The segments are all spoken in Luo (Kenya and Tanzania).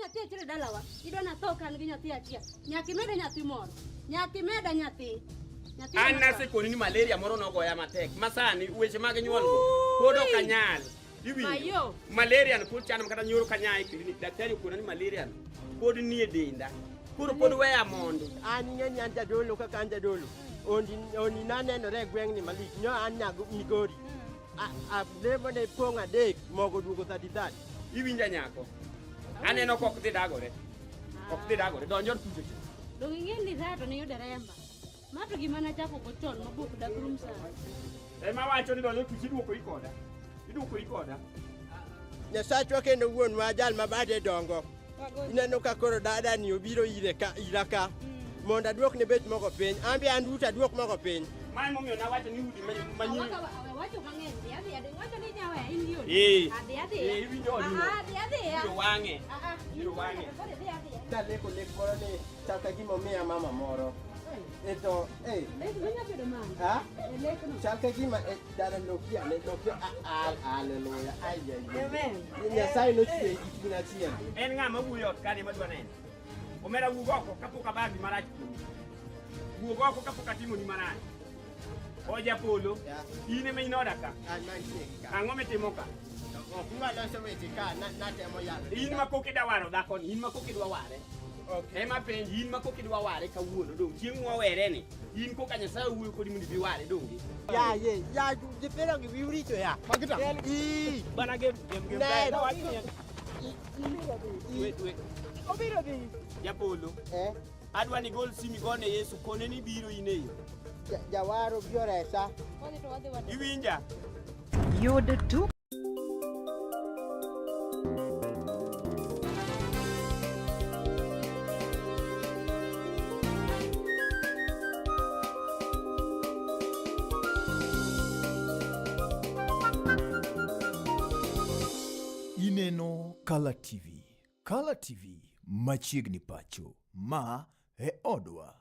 nyathi achiel e dalawa. Idwa natho ka an gi nyathi achiel. Nyaka imeda nyathi moro. Nyaka imeda nyathi. Nyathi An ema nasekoni ni malaria moro nogoya matek ma sani weche mag nyuol go pod ok anyal. Iwinjo? Mayo. Malaria no pod chando kata nyoro kanya e klinik. Daktari okona ni malaria no pod nie denda. Koro pod weya mondo. An ing'e ni an jadolo kaka an jadolo. Ondi oni nanenore e gweng'ni malich. Nyo an nyago Migori. A lemo ne pong' adek mogo duogo 30 30. Iwinja nyako? Aneno kok dhi dagore. Ok dhi dagore. Donj od kucho cha. Donge ing'e ni rato ne yudo remba. Ma to gima nachako go chon mabuk dak rum sani. Ema wacho ni donj od kucho iduokori koda. Iduokori koda. Nyasachwa kendo wuonwa jal ma bade dongo. Ineno ka koro dada ni obiro ire ka ira ka. Mondo aduok ne bech mogo piny. An be an duto aduok mogo piny. Mae momiyo nawacho ni udi manyiri. Wacho mang'eny, dhi adhiya, wacho ni nyaweya in gi odi. Eh. Adhi adhiya. Eh, iwinjo odi no. Ah, adhi adhiya. Ibiro wang'e. Ah, ah, in Ibiro wang'e. koro idhi adhiya. Taleko lek moro ni chal ka gima omiya mama moro. E to eh Lek no nyalo bedo mane? ha? E lek no. Chal ka gima eh, dada loki ane loki ah haleluya. Ai ai. Amen. Nyasaye nochweyi gi chuny achiel. En ng'a ma wuoyo ot kani madwa neno? Omera wuog oko kapok abagi marach kuomi. Wuog oko kapok atimoni marach. Oja polo, Ya. in ema in oda ka. An mantie ka. Ang'o mitimo ka? Ok nwaloso weche ka natemo yalo. In ma kok idwa waro dhakoni, in ma kok idwa ware. Okay. Ema penji, in ma kok idwa ware kawuono dong' chieng' mwawere ni, in koka Nyasaye owuoyo kodi mondo ibi ware donge? Ya ye, ya jipero gi wiu richo ya. Magita. Ii. Bana gem gem gem. Ne. Wait, wait. Obiro dhi. Japolo, Eh, adwa ni gol simi gone Yesu kone ni biro in e yo. Jawaro biro resa. Wadhi to wadhi wadhi. Iwinja? Yud tuk Ineno Kala TV. Kala TV machiegni pacho. Ma e odwa.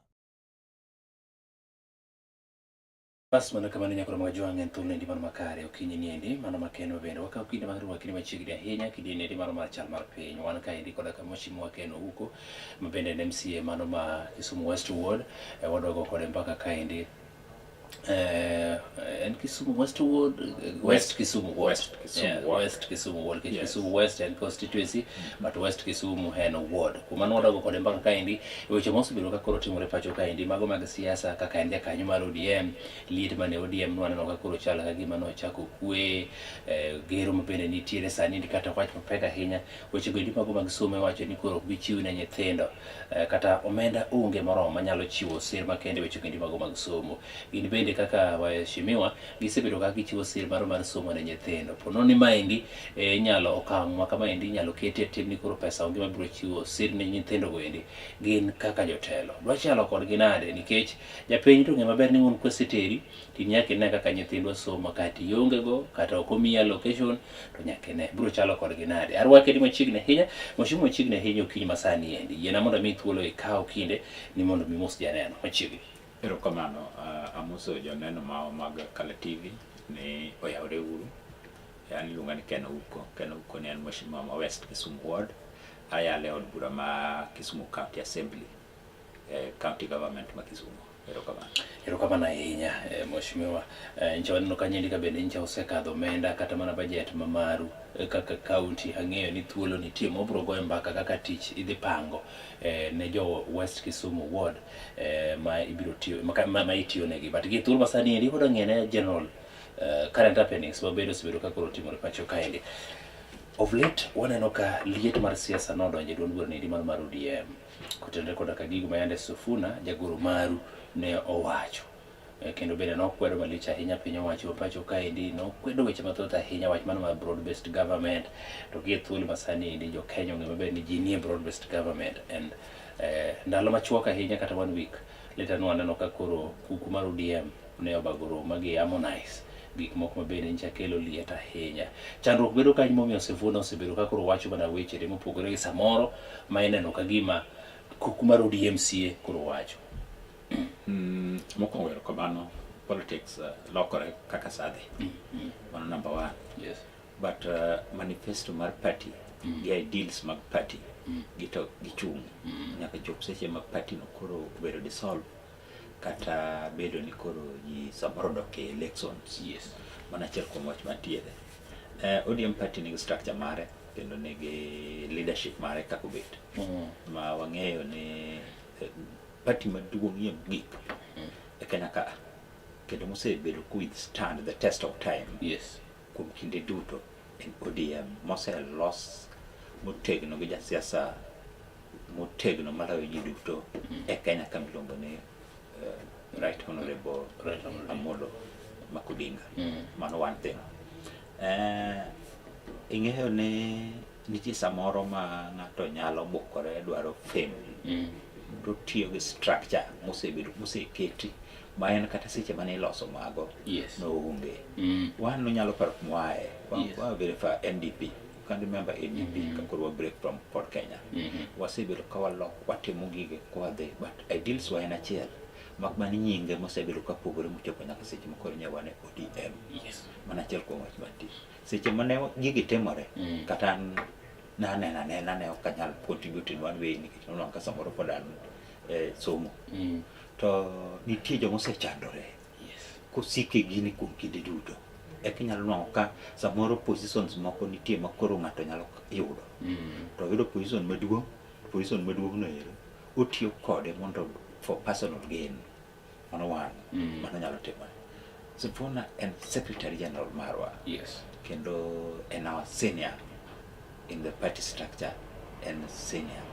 Bas mano kamano nyakoro mag jwang' en thuolo endi mano makare okinyi ni endi mano makeno bende wakawo kinde mar rwakni machiegni ahinya kinde endi mano mar chal mar piny wan ka endi koda ka Mheshimiwa Ken Ouko ma bende en MCA mano ma Kisumu West Ward wadwa go kode mbaka kaendi en Kisumu West Ward, West Kisumu Ward. West Kisumu Yeah, Ward. West Kisumu Ward. Nikech Yes. Kisumu West en constituency, but West Kisumu en ward. Kuma nwadogo kode mbaka kaendi, e weche mosebedo ka koro timore pacho kaendi, mago mag siasa kaka en jakanyo mar ODM, liet mane ODM nwaneno ka koro chal ka gima nochako kwe, gero ma bende nitiere sani ni kata wach mapek ahinya, weche go endi mago mag somo iwacho ni koro ok bi chiw ne nyithindo, kata omenda onge moromo manyalo chiwo sir makende weche go endi mago mag somo. Gin bende kaka waheshimiwa gisebedo ka gichiwo sir maro mar somo ne nyithindo. Po nono ni maendi inyalo okang' ma kamaendi inyalo ketie tim ni koro pesa onge mabiro chiwo sir ne nyithindo go endi gin kaka jotelo. Dwa chalo kodgi nade nikech japiny to ng'e maber ni wuon koseteri to nyaka ine kaka nyithindwa somo kata ionge go kata ok omiyi allocation to nyaka ine biro chalo kodgi nade. Arwake ni machiegni ahinya, mheshimiwa machiegni ahinya okinyi masani endi. Yiena mondo amiyi thuolo ikaw kinde ni mondo mi mos janeno machiegni. Erokamano, amoso joneno mawa mag Kala TV ni oyawre uru. An iluonga ni Ken Ouko. Ken Ouko ni an mheshimiwa ma West Kisumu Ward. Ayalo e od bura ma Kisumu County Assembly, County Government ma Kisumu. Erokamano. Erokamano ahinya mheshimiwa. Ncha waneno ka nyendi ka bende ncha osekadho omenda kata mana budget ma maru kaka county. Ang'eyo ni thuolo nitie mobro goyo mbaka kaka tich idhi pango ne jo West Kisumu Ward ma ibiro tiyo ma itiyo negi. But gi thuolo masani endi wadwa ng'eyo ne general current happenings mabedo osebedo ka koro timore pacho kaendi. Of late waneno ka liet mar siasa nodonjo e duond bura niendi mar ODM kotenore koda ka gigo ma yande Sifuna jagoro maru ne owacho. Kendo bende nokwedo malich ahinya piny owacho pacho kaendi, nokwedo weche mathoth ahinya wach mano mar broad based government. To gi e thuolo masani endi jo Kenya ong'eyo maber ni ji nie broad based government and ndalo machuok ahinya kata 1 week later nwaneno ka koro kuku mar ODM ne obago romo ma gi harmonize gik moko ma bende nyicha kelo liet ahinya. Chandruok bedo kanyo momiyo Sifuna osebedo ka koro wacho mana weche de mopogore gi samoro ma ineno ka gima kuku mar ODM sie koro wacho. Mokwongo erokamano, politics lokore kaka sa dhi. Mano number one. Yes. But manifesto mar party Gi ideals mag party gi to gichung' nyaka chop seche ma party no koro obedo dissolve kata bedo ni koro ji samoro dok e elections. Mano achiel kuom wach mantiere. ODM party nigi structure mare kendo nigi leadership mare kaka obet. Ma wang'eyo ni party maduong'ie mogik e Kenya ka kendo mosebedo ku withstand the test of time kuom kinde duto en ODM moselos motegno gi jasiasa motegno maloyo ji duto e Kenya ka miluongo ni Right Honorable Right Honorable. Amolo Mak Odinga. Mano one thing. Ing'eyo ni nitie samoro ma ng'ato nyalo bukore dwaro fame to tiyo gi structure mosebedo moseketi ma en kata seche mane iloso mago noonge. Wan nonyalo paro kuma waaye. Wa very far NDP. You can remember NDP ka koro wa break from Ford Kenya. Wasebedo ka walok watimo gige kwadhi but ideals wa en achiel. Mak mana nyinge mosebedo ka pogore mochopo nyaka seche ma koro wan e ODM. Mano achiel kuom wach mantie. Seche mane gigi timore kata an naneno anena ne ok anyal contribute in one way nikech nonwang'o ka samoro pod an somo. To nitie joma osechandore kosike gini kuom kinde duto. Eka inyalo nwang'o ka samoro positions moko nitie ma koro ng'ato nyalo yudo. To oyudo position maduong', position maduong' no ero otiyo kode mondo for personal gain. Mano one, mano nyalo timore. Sifuna en secretary general marwa. Kendo en our senior in the party structure, en senior.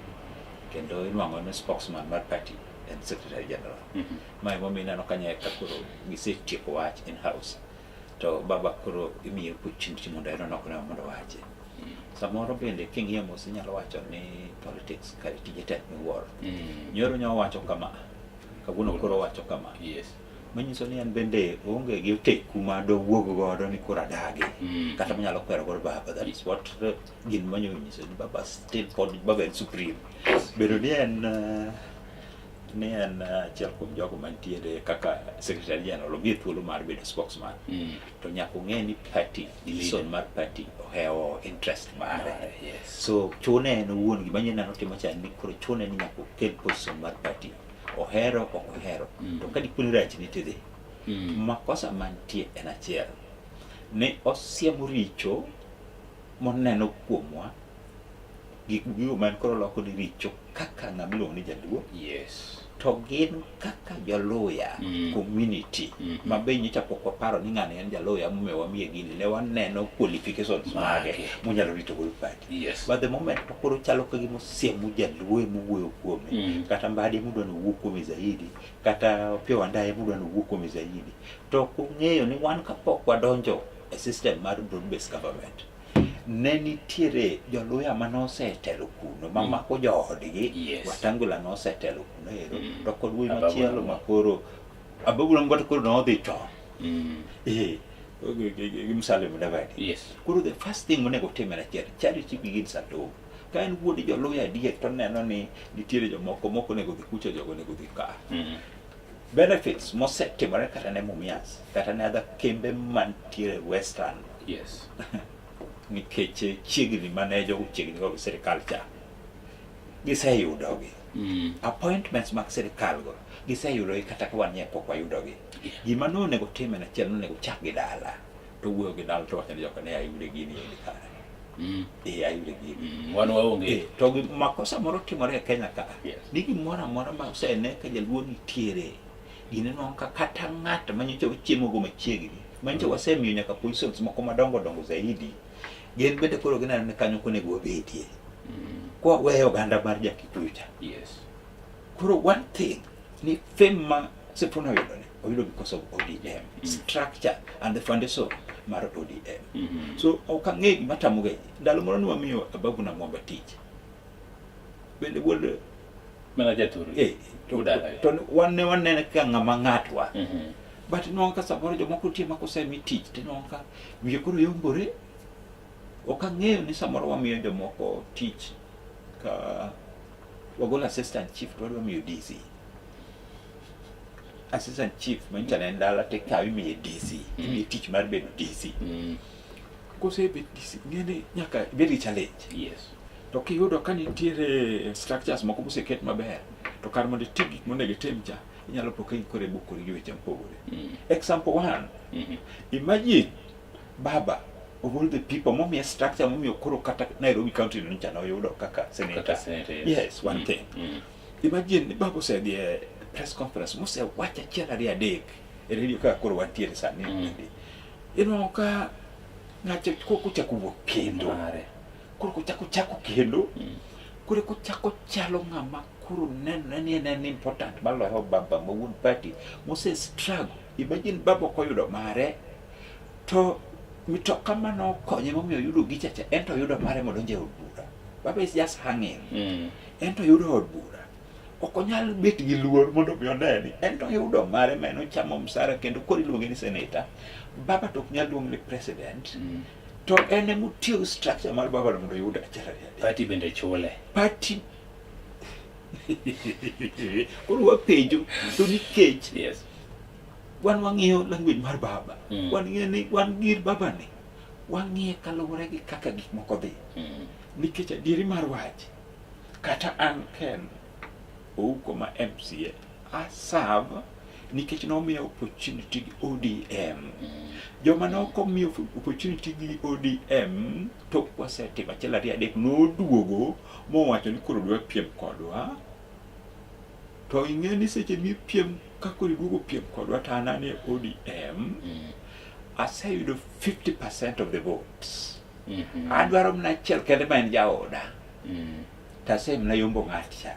Kendo inwang'o ni spokesman mar party en secretary general. Ma emomiyo ineno ka nyaka koro gisetieko wach in house. To baba koro imiye opportunity mondo en onokne mondo owachi. Samoro bende king'iyo mos inyalo wacho ni politics kare tije tek miwuoro. Nyoro nyo wacho kama, kawuono koro wacho kama. Manyiso ni en bende oonge gi oteku ma dowuog godo ni koro adagi. Kata manyalo kwero godo baba. That is what gin manyo nyiso ni baba still pod baba en supreme. Bedo ni en achiel kuom jogo mantiere kaka secretary general omiye thuolo mar bedo spokesman. To nyaka ong'e ni party, decision mar party ohewo interest mare. So chune en owuon gima nyeneno timo cha ni koro chune ni nyaka okel position mar party. Ohero ok ohero. To ka dipo ni rachni tidhi. Makosa mantie en achiel. Ne osiemo richo moneno kuomwa gik gigo man koro loko ni richo kaka ng'ama iluongo ni jaluo. To gin kaka joluya community ma be nyocha pok waparo ni ng'ani en jaluya momiyo wamiye gini ne waneno qualifications mage monyalo rito godo party. But the moment ma koro chalo ka gima osiemo jaluo emowuoyo kuome kata Mbadi emodwa ni owuo kuome zaidi kata Opiyo Wandayi emodwa ni owuo kuome zaidi to ok ong'eyo ni wan kapok wadonjo e system mar broad based government ne nitiere joluya manosetelo kuno mamako joodgi. Wetangula nosetelo kuno ero to kod wuoyi machielo makoro Ababu Namwamba koro nodhi chon. Gi Musalia Mudavadi. Koro the first thing monego otim en achiel, charity begins at home. Ka en wuod joluya adier to neno ni nitiere jomoko mok onego dhi kucha jogo onego dhi ka. Benefits mosetimore kata ne Mumias kata ne other kembe mantiere Western. Nikech chiegni mane jogo chiegni go gi sirikal cha. Giseyudogi. Appointments mag sirikal go giseyudogi kata ka wan nye pok wayudogi. Gima nonego tim en achiel nonego chak gi dala. To wuoyo gi dala to wacho ni joka ne ayude gini endi kare. Ayude gini. Wan waonge. To gi makosa moro timore e Kenya ka. Ni gimoro amora ma osene ka jaluo nitiere. Gineno ka kata ng'at manyocha wachiemo go machiegni. Manyocha wasemiyo nyaka positions moko madongo dongo zaidi. Gin bende koro gineno ni kanyo onego wabedie. Kwa weyo oganda mar ja-Kikuyu cha. Koro one thing ni fame ma Sifuna oyudo ni oyudo because of ODM structure and the foundation mar ODM. So ok ang'e gima tamo ga ji. Ndalo moro ne wamiyo Ababu Namwamba tich. Bende wuod Mana jathur. To wan ne wanene ka ng'ama ng'atwa. But inwang'o ka samoro jomoko nitie ma kosemi tich tinwang'o ka wiye koro yombore. Ok ang'eyo ni samoro wamiyo jomoko tich ka wagolo assistant chief to wadwa miyo DC. Assistant chief manyicha ne en dala tikawe imiye DC. Imiye tich mar bedo DC. Kosebet DC, ng'eni nyaka ibed gi challenge. To kiyudo ka nitiere structures moko moseket maber, to kar mondo itim gik monego itim cha, inyalo po ka in koro ibukori gi weche mopogore. Example one, imagine Baba of all the people momiye structure momiyo koro kata Nairobi County nyocha noyudo kaka senator. Kaka senator, yes. Yes, one thing. Imagine ni Baba osedhi e press conference mosewacho achiel ariyo adek e radio kaka koro wantiere sani. Inwang'o ka ng'ato kochako wuok kendo. Mare. Koro kochako chako kendo. Koro kochako chalo ng'ama koro nenore ni en en important maloyo Baba ma wuon party mose struggle. Imagine Baba ok oyudo mare to mitoka manokonye momiyo oyudo gicha cha en to oyudo mare modonjo e od bura. Baba is just hanging. En to oyudo od bura. Ok onyal bet gi luor mondo mi one ni en to oyudo mare ma en ochamo msara kendo koro iluonge ni senator. Baba to ok nyal luong ni president. To en emotiyo gi structure mar baba mondo oyud achiel ariyo adek. Party bende chule. Party koro wapenjo to nikech wan wang'iyo language mar baba. Wan ng'e ni wan gir baba ni wang'iye kaluwore gi kaka gik moko dhi. Nikech adieri mar wach kata an Ken Ouko ma MCA aserve nikech nomiya opportunity gi ODM. Joma ne ok omiyo opportunity gi ODM tok wasetimo achiel ariyo adek noduogo mowacho ni koro dwa piem kodwa. To ing'e ni seche mipiem ka koro iduogo piem kodwa to an anie ODM aseyudo 50% of the votes. Adwaro mana achiel kende ma en jaoda. To asemana yombo ng'at cha.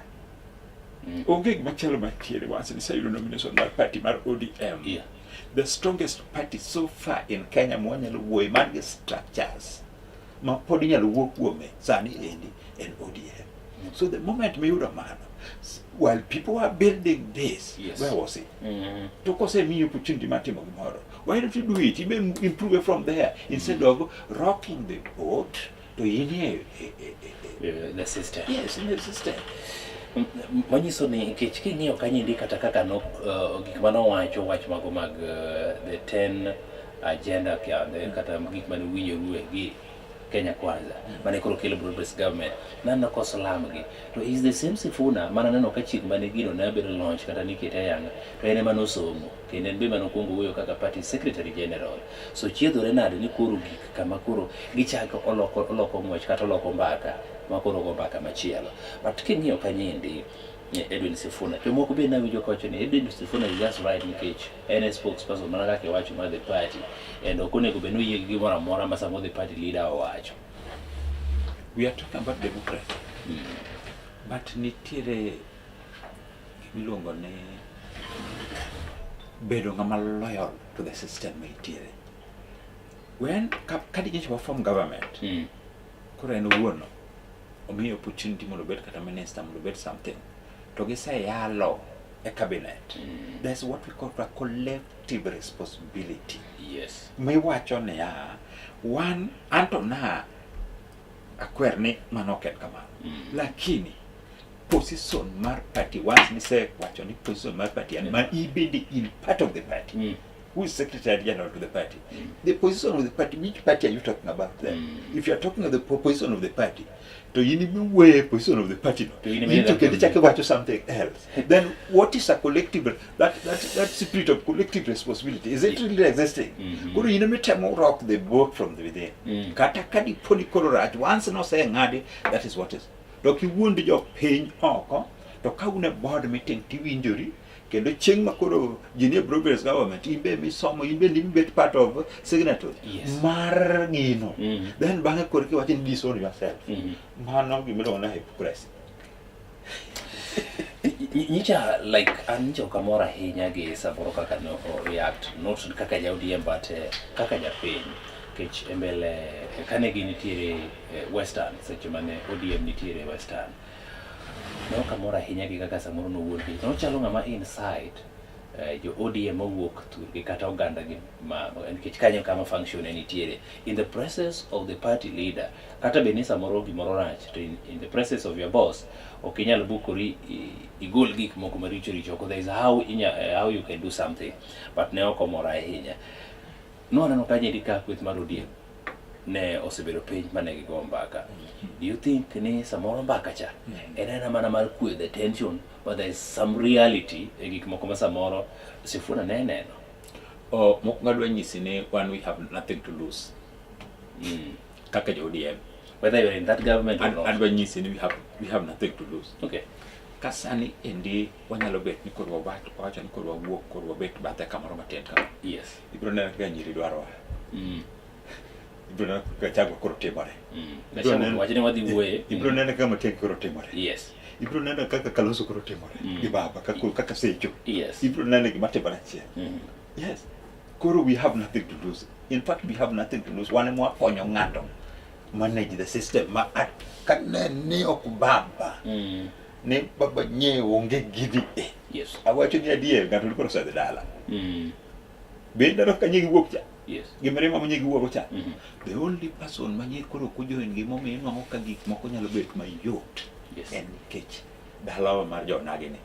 Onge gima chielo mantiere once niseyudo nomination mar party mar ODM. The strongest party so far in Kenya mwanyalo wuoye man gi structures ma pod inyalo wuo kuome sani endi en ODM. So the moment miyudo mano, while people were building this, where was it? To kosemiyi opportunity mar timo gimoro, why don't you do it? You may improve it from there instead of rocking the boat to in the system. Yes, in the system. Manyiso ni nikech king'iyo kanyendi kata kaka no gik manowacho wach mago mag the 10 agenda kata gik mane winjoru gi Kenya Kwanza mane koro kelo broad based government naneno kosalam gi to is the same Sifuna mana neno ka chieng' mane gino ne bedo launch kata nikete ayanga to en ema nosomo kendo en be manokwongo wuoyo kaka party secretary general. So chiedhore nade ni koro gik kama koro gichako oloko ng'wech kata oloko mbaka ma koro go mbaka machielo. But king'iyo kanyendi Edwin Sifuna, jomoko be nawinjo kawacho ni Edwin Sifuna is just right nikech en e spokesperson mana kaka iwacho mar the party and ok onego bed ni oyie gi gimoro amora ma samoro the party leader owacho. We are talking about democracy. But nitiere gimiluongo ni bedo ng'ama loyal to the system mantiere. When ka dinyocha wa form government, koro en owuon omiyo opportunity mondo obed kata minister, mondo obed something, to giseyalo e cabinet. There's what we call a collective responsibility. Miwacho niya, wan anto na akwer ni mano ok en kamano. Lakini position mar party once nisewacho ni position mar party en ma ibende in part of the party. Who is secretary general to the party? The position of the party, which party are you talking about then? If you are talking of the position of the party, to in way position of the party, To in in to kendo chake wacho something else. Then what is a collective, that spirit of collective responsibility, is it really existing? Koro in mitemo rock the boat from the within. Kata ka dipo ni koro rach, once noseng'adi, that is what is. To kiwuond jopiny oko, to ka un e board meeting tiwinjori, kendo chieng' ma koro ji nie progress government, in be misomo, in be ibet part of signatory mar gino. Then bang'e koro kiwacho ni disown yourself. Mano gimiluongo ni hypocrisy. Nyicha like an nyicha ok amor ahinya gi samoro kaka no react, not kaka ja ODM but kaka japiny, nikech e mbele kane gin nitiere Western, seche mane ODM nitiere Western, ne ok amor ahinya gi kaka samoro nowuok, nikech nochalo ng'ama inside jo ODM mowuok thurgi kata oganda gi ma, nikech kanyo kama function ne nitiere in the presence of the party leader, kata bed ni samoro gimoro rach to in the presence of your boss ok inyal bukori igol gik moko maricho richo oko. There is how you can do something, but ne ok omora ahinya. Nwaneno ka nyendi ka kweth mar ODM Ne osebedo piny mane gigo mbaka. Do you think ni samoro mbaka cha en aena mana mar kwe the tension, but there is some reality e gik moko ma samoro Sifuna ne neno? Oh, mokwongo adwa nyisi ni wan we have nothing to lose. Kaka jo ODM. Whether you're in that government or not. Adwa nyisi ni we have nothing to lose. Ka sani endi wanyalo bet ni koro wawacho ni koro wawuok, koro wabet bathe kamoro matin kama. Ibiro neno kaka nyiri dwarowa. Ibiro neno kaka Gachagua koro timore. Ibiro neno- Wach ni wadhi wuoye. Ibiro neno kaka Matiang'i koro timore. Ibiro neno kaka Kalonzo koro timore. Gi baba kaka Secho. Ibiro neno gima timore achiel. Yes. Koro we have nothing to lose. In fact, we have nothing to lose. Wan ema wakonyo ng'ato manage the system ma ka ne ni ok baba ni baba nye onge gini e. Awacho ni adier, ng'ato ni koro osedhi dala. Be ineno ka nye giwuok cha? Yes. Gimirima ma nye giwuok cha? The only person ma nye koro ok ojoin gi momiyo inwang'o ka gik moko nyalo bet mayot en nikech dalawa mar jonagi ni.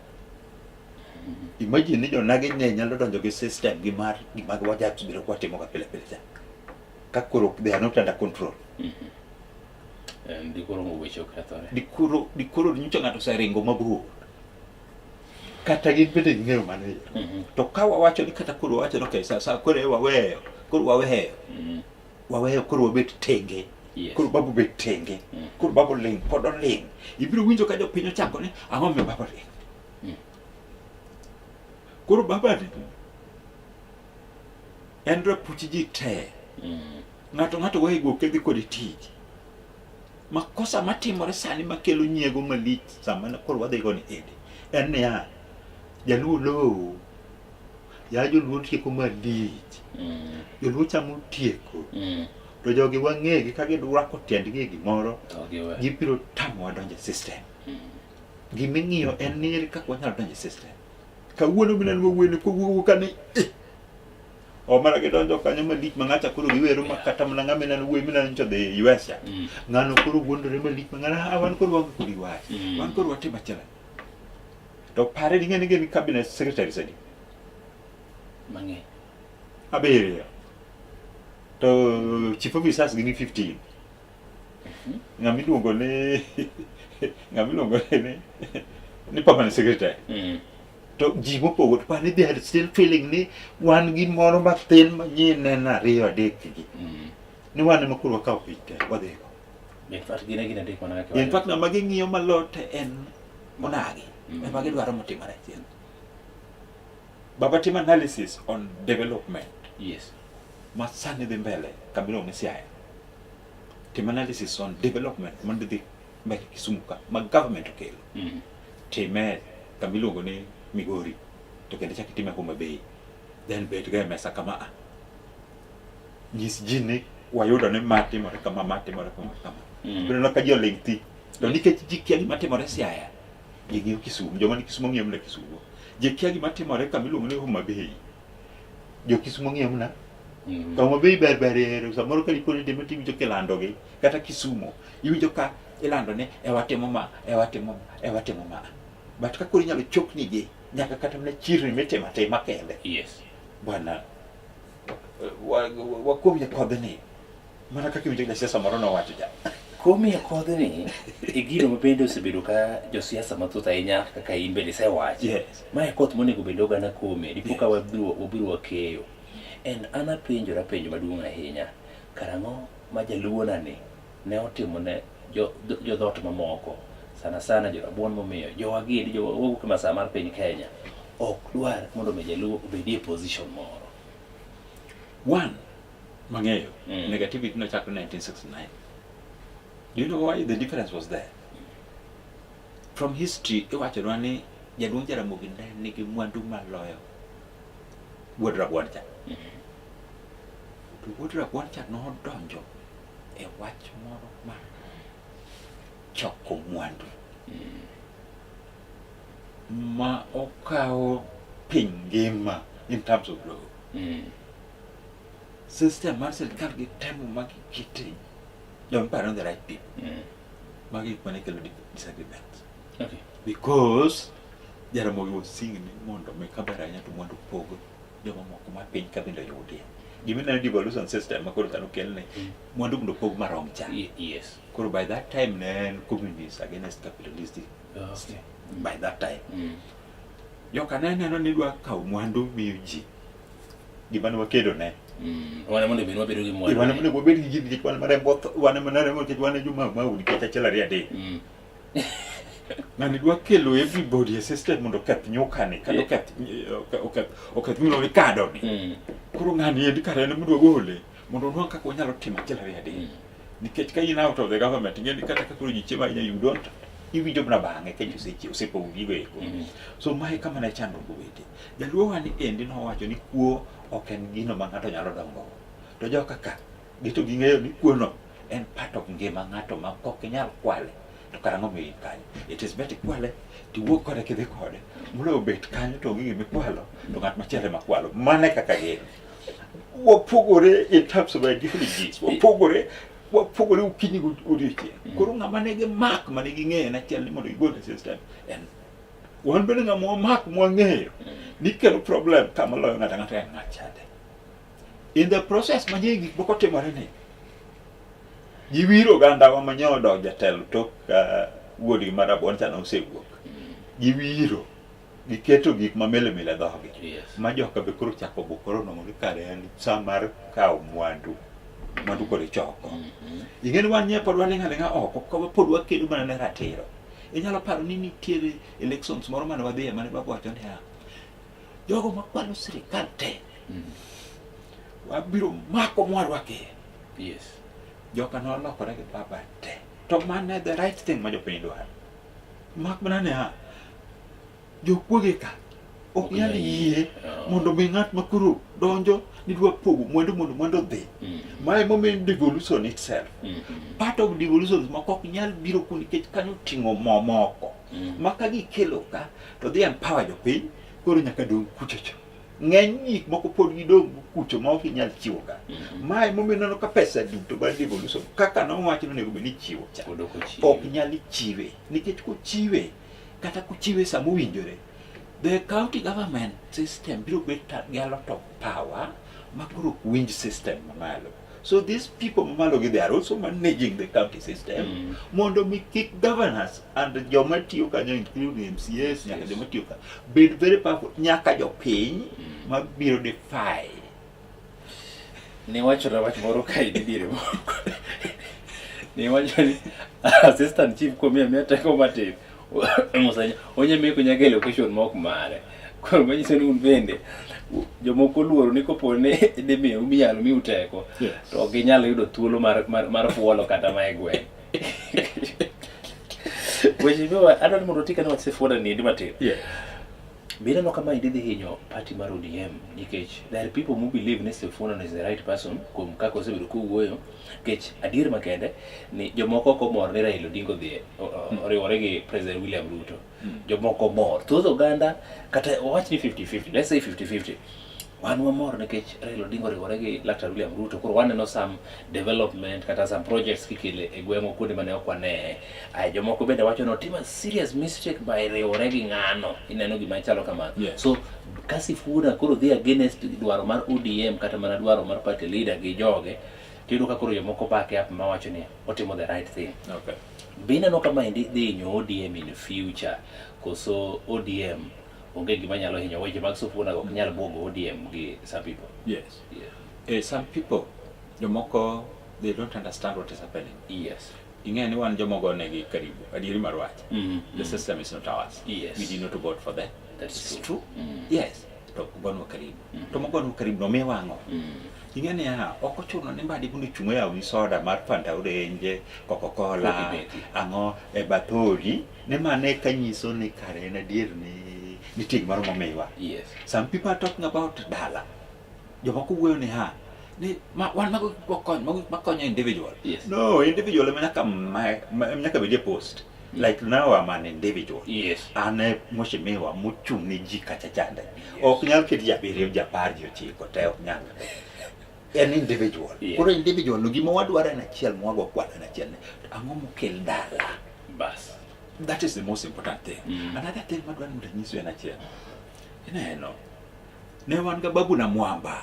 Imagine ni jonagi ne nyalo donjo gi system gi mar gima wajabedo ka watimo ga pile pile cha. Ka koro they are not under control. Dikoro weche okethore. Dikoro nyocha ng'ato oseringo mabor. Kata gin bende ging'eyo mano ero. To ka wawacho ni kata koro wawacho ni okay, sa koro e waweyo, koro waweyo. Waweyo koro wabet tenge. Koro babu bet tenge. Koro babu ling, pod oling. Ibiro winjo ka jopiny ochako ni ang'o momiyo baba ling. Koro baba ni en rapuch ji te. Ng'ato ng'ato goye goke dhi kode tich. Makosa matimore sani makelo nyiego malich sama koro wadhi go ni endi en niya, jaluo lowo, ya joluo tieko malich, joluo chamo tieko, to jogi wang'egi ka gidwako tiendgi e gimoro, gibiro tamowa donjo e system. Giming'iyo en ni ere kaka wanyalo donjo e system. Kawuono mineno wawuoyo ni kowuok ka ni eh, omera gidonjo kanyo malich ma ng'acha koro giwero ma kata mana ng'ama ineno wuoyi mineno nyocha dhi US cha. Ng'ano koro wuondore malich ma ng'ano, "Ah, wan koro waonge kodi wach. Wan koro watimo achiel." To pare ni ing'e ni gin cabinet secretaries adi? Mang'eny. Abiriyo. To chief officers gin 15. Ng'ama iluongo ni permanent secretary. To ji mopogore, to pare they are still feeling ni wan gi moro mathin ma nyi neno ariyo adek gi. Ni wan ema koro wakawo piny te, wadhi go. In fact, gin e gin adek mana kaka In fact, ng'ama ging'iyo malo te en onagi. Ema gidwaro motimore achiel. Baba timo analysis on development. Ma sani dhi mbele kama ni Siaya. Tim analysis on development mondo dhi mbele Kisumu ka ma government okelo. Time kama iluongo ni Migori to kendo chak itime Homa Bay. Then bet ga e mesa kama a. Nyis ji ni wayudo ni ma timore kama, ma timore kama, kama. Ibiro neno ka ji oling' thi. To nikech ji kia gima timore Siaya, ji ng'iyo Kisumu, joma ni Kisumu ng'iyo mana Kisumu. Ji kia gima timore kama iluongo ni Homa Bay. Jo Kisumu ng'iyo mana To Homa Bay ber ber ero, samoro ka dipo ni dhi iwinjo kilandogi, kata Kisumu, iwinjo ka ilando ni e watimo ma, e watimo ma, e watimo ma. But ka koro inyalo chokni gi, nyaka kata mana chirni mitimo atima kende. Bwana, wakomie kodhni. Mana kaka iwinjo jasiasa moro nowacho cha. Komie kodhni e gino ma bende osebedo ka josiasa mathoth ahinya kaka in bende isewacho. Ma e koth monego bed oganda kome dipo ka wabiro wakeyo. And an apenjora penjo maduong' ahinya. Karang'o ma jaluo nani ne otimo ne jo dhoot mamoko, sana sana jorabuon, momiyo jowa gi jo wawuok e masaa mar piny Kenya ok dwar mondo mi jaluo obedie position moro? One, mang'eyo, negativity nochakre 1969. Do you know why the difference was there? From history, iwachonwa ni jaduong' Jaramogi ne nigi mwandu maloyo wuod Rabuon cha. To wuod Rabuon cha nodonjo e wach moro mar choko mwandu ma okawo piny ngima in terms of law. System mar sirikal gi temo ma gikete don't put on the right people. Magi gik mane kelo disagreements. Because Jaramogi was seeing ni mondo mi kaber ahinya to mwandu pog joma moko ma piny ka bende oyudie. Gima ineno devolution system ma koro sani okelni, mwandu mondo opog marom cha. Yes. Koro by that time ne en communist against capitalistic. Okay. By that time. Joka ne neno ni dwa kawo mwandu miyo ji. Gima ne wakedo ne. Wan mondo bed wabedo gi mwandu. Wan mondo wabed gi ji nikech wan marembo wan mana rembo nikech wan e joma mau nikech achiel ariyo adek. Ng'ani dwa kelo everybody e system mondo oketh nyukani kata oketh oketh oketh miluongo ni kado ni. Koro ng'ani endi kare en midwa gole mondo onwang' kaka wanyalo timo achiel ariyo adek. Nikech ka in out of the government ing'e ni kata ka koro ji chiemo ahinya you don't iwinjo mana bang'e ka ji osepogo gigo eko. So mae kama ne chandruok obete. Jaluo wa ni endi nowacho ni kuo ok en gino ma ng'ato nyalo dongo. To joka ka gito ging'eyo ni kuo no en part of ngima ng'ato ma ok inyal kwale. To kara ang'o miyo in kanyo? It is better ikwale tiwuog kode kidhi kode moloyo bet kanyo to onge gima ikwalo to ng'at machielo ema kwalo. Mano e kaka gin. Wapogore in terms of ideologies. Wapogore wapogore okinyi gi odiochieng'. Koro ng'ama ne gimak mane ging'eyo en achiel ni mondo gigol e system en wan bende ng'ama wamak mwang'eyo ni kelo problem kama loyo ng'ato ang'ata en ng'at chande. In the process ma gik moko timore ni giwiro ogandawa ma nyo odok jatelo tok wuodgi mar rabuon cha nosewuok. Giwiro giketo gik ma mele mele e dhogi. Ma joka be koro chako bukore onwang'o ni kare en sa mar kawo mwandu. Mwandu koro ichoko. Ing'e ni wan nye pod waling' aling'a oko ka pod wakedo mana ne ratiro. Inyalo paro ni nitiere elections moro mane wadhiye mane baba wacho niya, jogo makwalo sirikal te wabiro mako mwarwakie. Yes. Joka nolokore gi baba te. To mano e the right thing ma jopiny dwaro. Mak mana niya, jokuoge ka ok nyal yie mondo mi ng'at ma koro donjo ni dwa pogo mwandu mondo mwandu odhi. Mae emomiyo devolution itself. Part of devolution moko ok nyal biro ku nikech kanyo oting'o mo moko. Ma ka gikelo ka to dhi empower jopiny koro nyaka dong' kuchocho. Ng'eny gik moko pod gidong' kucho ma ok inyal chiwo ka. Mae emomiyo ineno ka pesa duto mar devolution kaka nowach ni onego bed ni ichiwo cha ok nyal chiwe nikech kochiwe kata kochiwe sama owinjore the county government system biro bet gi a lot of power ma koro ok winj system mamalo. So these people mamalo gi they are also managing the county system mondo mi kik governors and joma tiyo kanyo including MCAs nyaka joma tiyo ka bed very powerful nyaka jopiny mabiro defy. Niwachona wach moro ka in diere moko. Niwacho ni assistant chief komiya miya teko matin. Onya meko nyaka e location mok mare. Koro manyiso ni un bende jomoko oluoro ni kopo ni dimiyo minyalo miu teko to ok ginyal yudo thuolo mar mar fuolo kata ma e gweng'. Mheshimiwa, adwaro ni mondo otik ane wach Sifuna ni endi matin. Be ineno ka maendi dhi hinyo party mar ODM nikech there are people who believe ni Sifuna is the right person kuom kaka osebedo kowuoyo nikech adier makende ni jomoko ok omor ni Raila Odinga odhi oriwore gi President William Ruto. Jomoko mor. Thoth oganda kata wawach ni 50-50, let's say 50-50. Wan wamor nikech Raila Odinga oriwore gi Laktar William Ruto koro waneno some development kata some projects kikele e gweng'wa kuonde mane ok waneye. Aya jomoko bende wacho ni otimo a serious mistake by riwore gi ng'ano. Ineno gima chalo kamano. So ka Sifuna koro dhi against dwaro mar ODM kata mana dwaro mar party leader gi joge, tiyudo ka koro jomoko back up mawacho ni otimo the right thing. Okay. Be ineno ka maendi dhi hinyo ODM in future koso ODM onge gima nyalo hinyo weche mag Sifuna ok nyal buogo ODM gi some people. Yes. Some people jomoko they don't understand what is happening. Yes. Ing'e ni wan joma ogonegi karibu. Adieri mar wach. The system is not ours. Yes. We did not vote for them. That's It's true. true. Yes. To ogonwa karibu. To mogonwa karibu no miwa ang'o? Ing'e niya, ok ochuno ni mbadi mondo ochung' oyawni soda mar Fanta Orange, Coca-Cola, Kok imethi. ang'o e bathori, ni mano eka nyiso ni kare en adier ni nitie gimoro momiwa. Yes. Some people are talking about dala. Jomoko wuoyo ni ha, ni ma, wan mago gik makonyo, mago gik makonyo individual. Yes. No, individual ema nyaka nyaka bedie post. Like now I'm an individual. Yes. An e mheshimiwa mochung' ne ji kacha chande. Ok nyal ket ji abiriyo, ji apar, ji ochiko te ok nyal. En individual. Yes. Koro individual no gima wadwaro en achiel mwago kwano en achiel ni ang'o mokel dala. Bas. That is the most important thing. Another thing madwaro ni mondo anyisu en achiel. Ineno, ne wan ga Babu na Mwamba.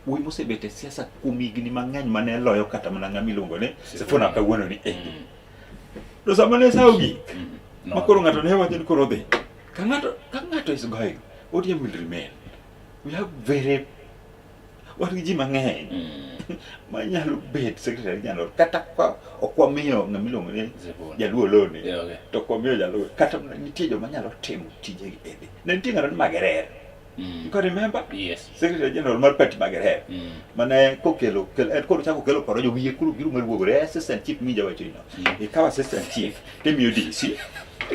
Wuoyi mosebet e siasa kuom higni mang'eny mane loyo kata mana ng'ama iluongo ni Sifuna kawuono ni endi. To sama ne sa ogik, ma koro ng'ato ne wacho ni koro odhi. Ka ng'ato ka ng'ato is going, ODM will remain. We have very wan gi ji mang'eny manyalo bet secretary general kata ka ok wamiyo ng'ama iluongo ni Jaluo Oloni Yeah, okay. to ok wamiyo Jaluo kata mana nitie joma nyalo timo tijegi endi. Ne nitie ng'ato ni Magerer. You can remember? Yes. Secretary General mar party Magerer. Mane kokelo kel, en koro chako kelo porojo wiye koro biro mar wuogore assistant chief minja wacho ino. Ikaw assistant chief timiyo DC.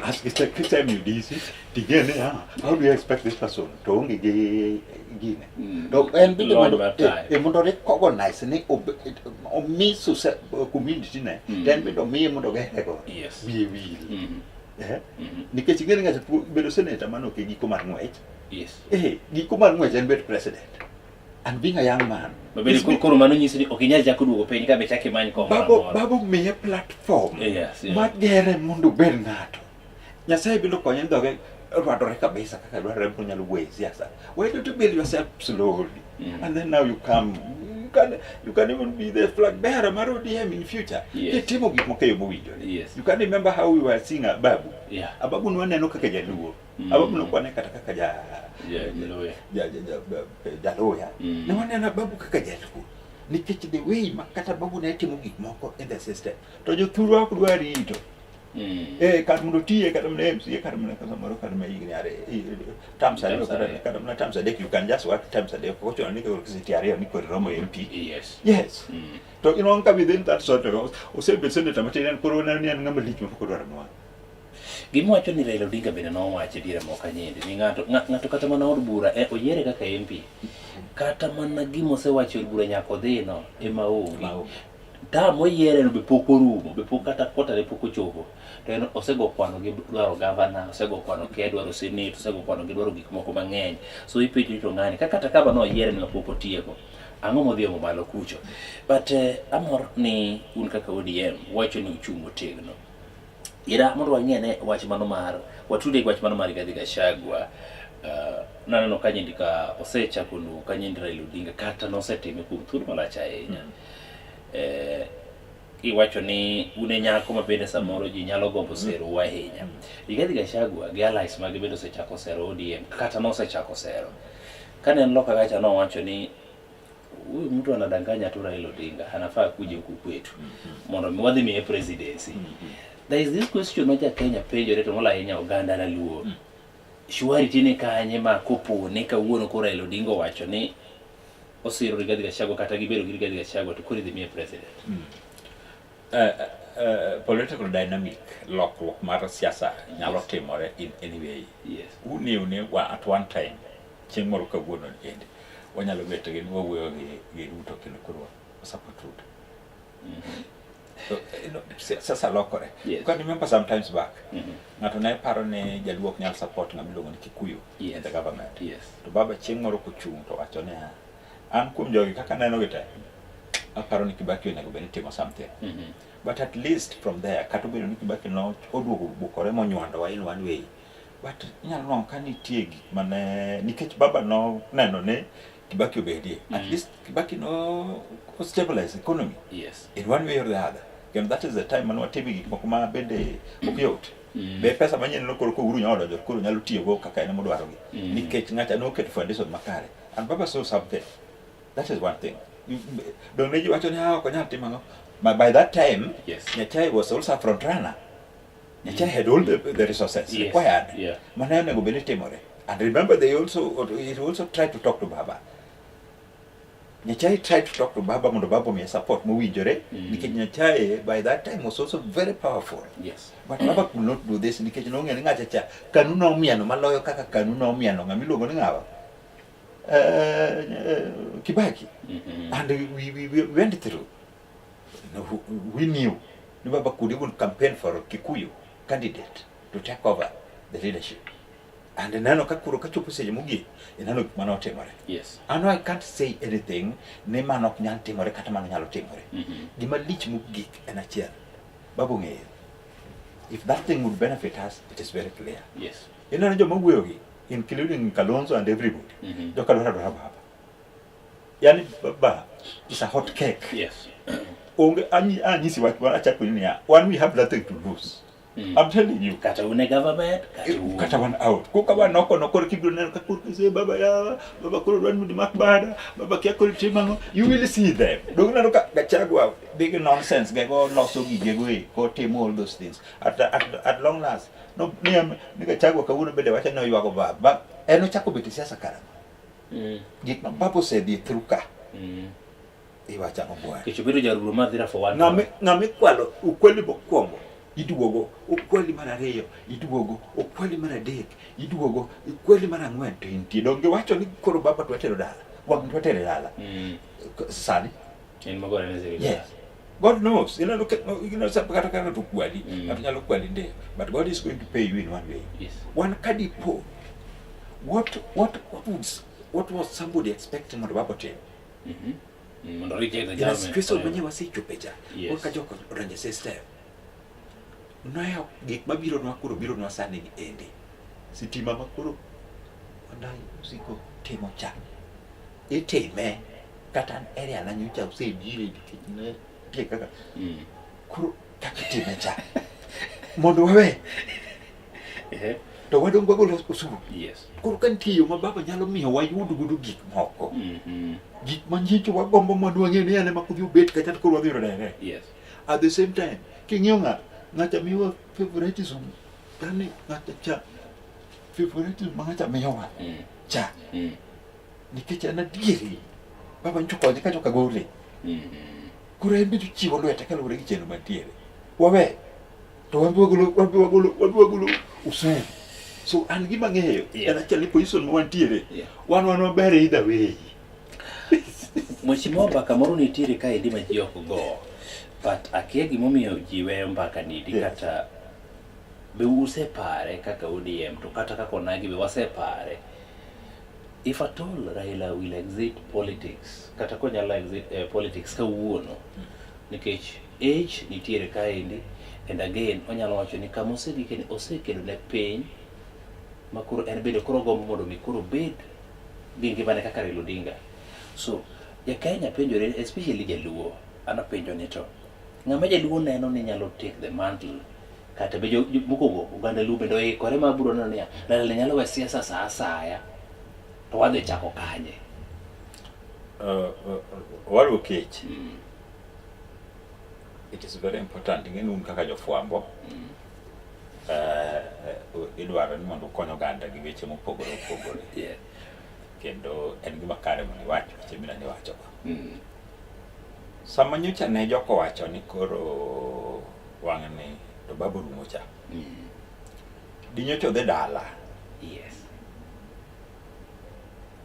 As kisemiyo DC ting'e ni ah, how do you expect this person to onge gi gine. To en bende Lony mondo mar tayo. eh, mondo recognize ni omi community ne to en bende omiye mondo ogerego. Yes. Wiye wil. Eh? Nikech ing'e ni ng'ato bedo senator mano ok e giko mar ng'wech. Yes. Eh, giko mar ng'wech en bet president. And being a young man. Mabende koro mano nyisi ni ok inyal chako duogo piny ka be chak imany kom moro Babo, amora. babo miye platform Yes, yeah. magere mondo obed ng'ato. Nyasaye biro konye dhoge rwadore kabisa kaka dwarore monyalo wuoyo e siasa. Why don't you build yourself slowly? And then now you come, you can even be the flag bearer mar ODM in future. Yes. Kitimo gik moko e yo mowinjore. Yes. You can remember how we were seeing Ababu. Yeah. Ababu ne waneno kaka jaluo. Ababu ne ok wane kata kaka ja Jaluya. Jaluya. Ne waneno Ababu kaka jaluo. Nikech the way ma kata Ababu ne timo gik moko in the system. To jothurwa ok dwar rito. Eh, kar mondo otiye kata mana MCA kata mana samoro kata mana higni ariyo terms ariyo kata mana terms adek you can just work terms adek ok ochuno ni koro kisetiyo ariyo ni koro iromo MP. Yes. Yes. To inwang'o ka within that sort of osebet senator matin en koro oneno ni en ng'ama lich ma pok odwaro nwang'o. Gima wacho ni Raila Odinga bende nowacho e diere moko nyindi ni ng'ato ng'ato kata mana od bura eh, oyiere kaka MP kata mana gima osewacho e od bura nyaka odhi no ema onge. Term moyiere no be pok orumo, be pok kata kwata ne pok ochopo. To en osego kwano gi dwaro gavana, osego kwano kia dwaro senate, osego kwano gi dwaro gik moko mang'eny. So ipenjo ni to ng'ani ka kata kaba noyiere ni pok otieko. Ang'o modhi omo malo kucho? But amor ni un kaka ODM wacho ni uchung' motegno. Ira mondo wang'e ne wach mano mar watude gi wach mano mar Rigathi Gachagua. Naneno ka nyindi ka osechako luwo ka nyindi Raila Odinga kata nosetime kuom thuolo malach ahinya. Iwacho ni un e nyako ma bende samoro ji nyalo gombo serou ahinya. Rigathi Gachagua gi allies mage bende osechako sero ODM kata nosechako sero. Kane en loka kacha nowacho ni huyu mtu anadanganya tu Raila Odinga, anafaa kuja huku kwetu mondo mi wadhi miye presidency. There is this question ma ja Kenya penjore to molo ahinya oganda Luo. Surety ni kanye ma kopo ni kawuono koro Raila Odinga owacho ni osiro Rigathi Gachagua kata gibedo gi Rigathi Gachagua to koro idhi miye president. Political dynamic lokruok mar siasa nyalo timore in any way. Yes. Who knew ni at one time chieng' moro kawuono endi wanyalo bet gi wawuoyo gi Ruto kendo koro support Ruto. So, siasa lokore. Yes. You can remember sometimes back. Ng'ato ne paro ni Jaluo ok nyal support ng'ama iluongo ni Kikuyu in the government. Yes. To baba chieng' moro kochung' to wacho niya, an kuom jogi kaka aneno gi te, aparo ni Kibaki onego bed ni timo something. But at least from there, kata obedo ni Kibaki no oduogo bukore monywandowa in one way, but inyalo nwang'o ka nitie gik mane nikech baba no neno ni Kibaki obedie. At least Kibaki no stabilize economy. Yes. In one way or the other. Kendo that is the time mane watime gik moko ma bende ok yot. Be pesa manyien no koro Uhuru nyalo donjo koro nyalo tiyogo kaka en modwarogi. Nikech ng'acha noketo foundation makare. And baba saw something. That is one thing. Dong ne ji wacho ni ah ok onyal timo ang'o. But by that time, Yes. Nyachae was also a front runner. Nyachae had all the resources Yes. required. Yeah. Mane onego bed ni timore. And remember they also he also tried to talk to Baba. Nyachae tried to talk to Baba mondo Baba omiye support mowinjore nikech Nyachae by that time was also very powerful. Yes. But Baba could not do this nikech nong'eyo ni ng'acha cha Kanu nomieno maloyo kaka Kanu nomieno ng'ama iluongo ni ng'awa? Kibaki. And we went through. No, we knew ni Baba could even campaign for a Kikuyu candidate to take over the leadership. And neno ka koro kachopo seche mogik, ineno gik mane otimore. Yes. Ano I can't say anything ni mano ok nyal timore kata mano nyalo timore. Gima lich mogik en achiel. Baba ong'eyo. If that thing would benefit us, it is very clear. Yes. Ineno joma wuoyogi, including Kalonzo and everybody. Joka dwaro adwara baba. Yani baba is a hot cake. Yes. Onge anyisi wach moro achako ni niya, one we have nothing to lose. I'm telling you. Kata une government, kata un. Kata wan out. Koka wan oko no koro kibiro neno ka koro kise baba ya, baba koro dwani mondo imak bada, baba kia koro itim ang'o. You will see them. Dong neno ka Gachagua big nonsense gego loso gigego e, kotimo all those things. At long last, no, ni, ni Gachagua kawuono bende wacho ni oywago baba. En ochako bet e siasa karang'o? Gik ma baba osedhi through ka. Iwacho ang'o bwana? Nikech obedo jaruo mar Dhira for one Ng'ama term. ng'ama ikwalo ukweli mokwongo iduogo, ukweli mar ariyo iduogo, ukweli mar adek iduogo, ukweli mar ang'wen to intie. Donge wacho ni koro baba dwa tero dala, wang' dwa tero dala. Sani. En magore ne sirikal. Yes. God knows. Ineno kata kaka to kwali, ng'ato nyalo kwali ndeyo. But God is going to pay you in one way. Yes. Wan kadipo, what was somebody expecting mondo baba otim? Mondo reject the In a government. situation manye wasechope cha, Yes. ka jok odonjo e system. Noyo gik mabironwa koro bironwa sani gi endi. Sitima ma koro Wandayi osiko timo cha. Itime kata an area na nyocha osebire nikech ne nitie kaka koro kaka itime cha. Mondo wawe. To wadong' wagolo osuru. Yes. Koro ka nitie yo ma baba nyalo miyo wayud godo gik moko. Gik ma nyicho wagombo mondo wang'e ni en ema kodhi obet kacha to koro wadhi yudo direct. Yes. At the same time, king'iyo ng'ato, ng'acha miyowa favoritism, yani ng'acha cha favoritism ma ng'acha miyowa cha. Nikech en adieri, baba nyocha okonye ka joka gole. Koro en bende ochiwo lwete kaluwore gi chenro mantiere. Wawe, to wan be wagolo, wan be wagolo, wan be wagolo osuru. So an gima ang'eyo, en achiel ni position ma wantiere, wan wan maber either way. Mheshimiwa, mbaka moro nitiere kaendi ma ji ok go, but akia gimomiyo ji weyo mbaka ni di kata be usepare kaka ODM to kata kaka onagi be wasepare. If at all Raila will exit politics, kata konyalo exit politics kawuono, nikech age nitiere kaendi, and again onyalo wacho ni kama osegike ni osekedo ne piny ma koro en bende koro ogombo mondo mi koro obed gi ngimane kaka Raila Odinga. So ja Kenya penjore, especially jaluo, an apenjo ni to ng'ama jaluo neno ni nyalo take the mantle kata be mokwongo oganda luo bende oikore ma biro neno niya Raila nyalo we siasa sa asaya to wadhi chako kanye? Waruo kech. It is very important ing'e ni un kaka jofwambo idwaro ni mondo ukony oganda gi weche mopogore opogore. Kendo en gima kare mondo iwach weche mineno iwachogo. Sama nyocha ne jok owacho ni koro wang'ni to baba orumo cha. Di nyocha odhi dala. Yes.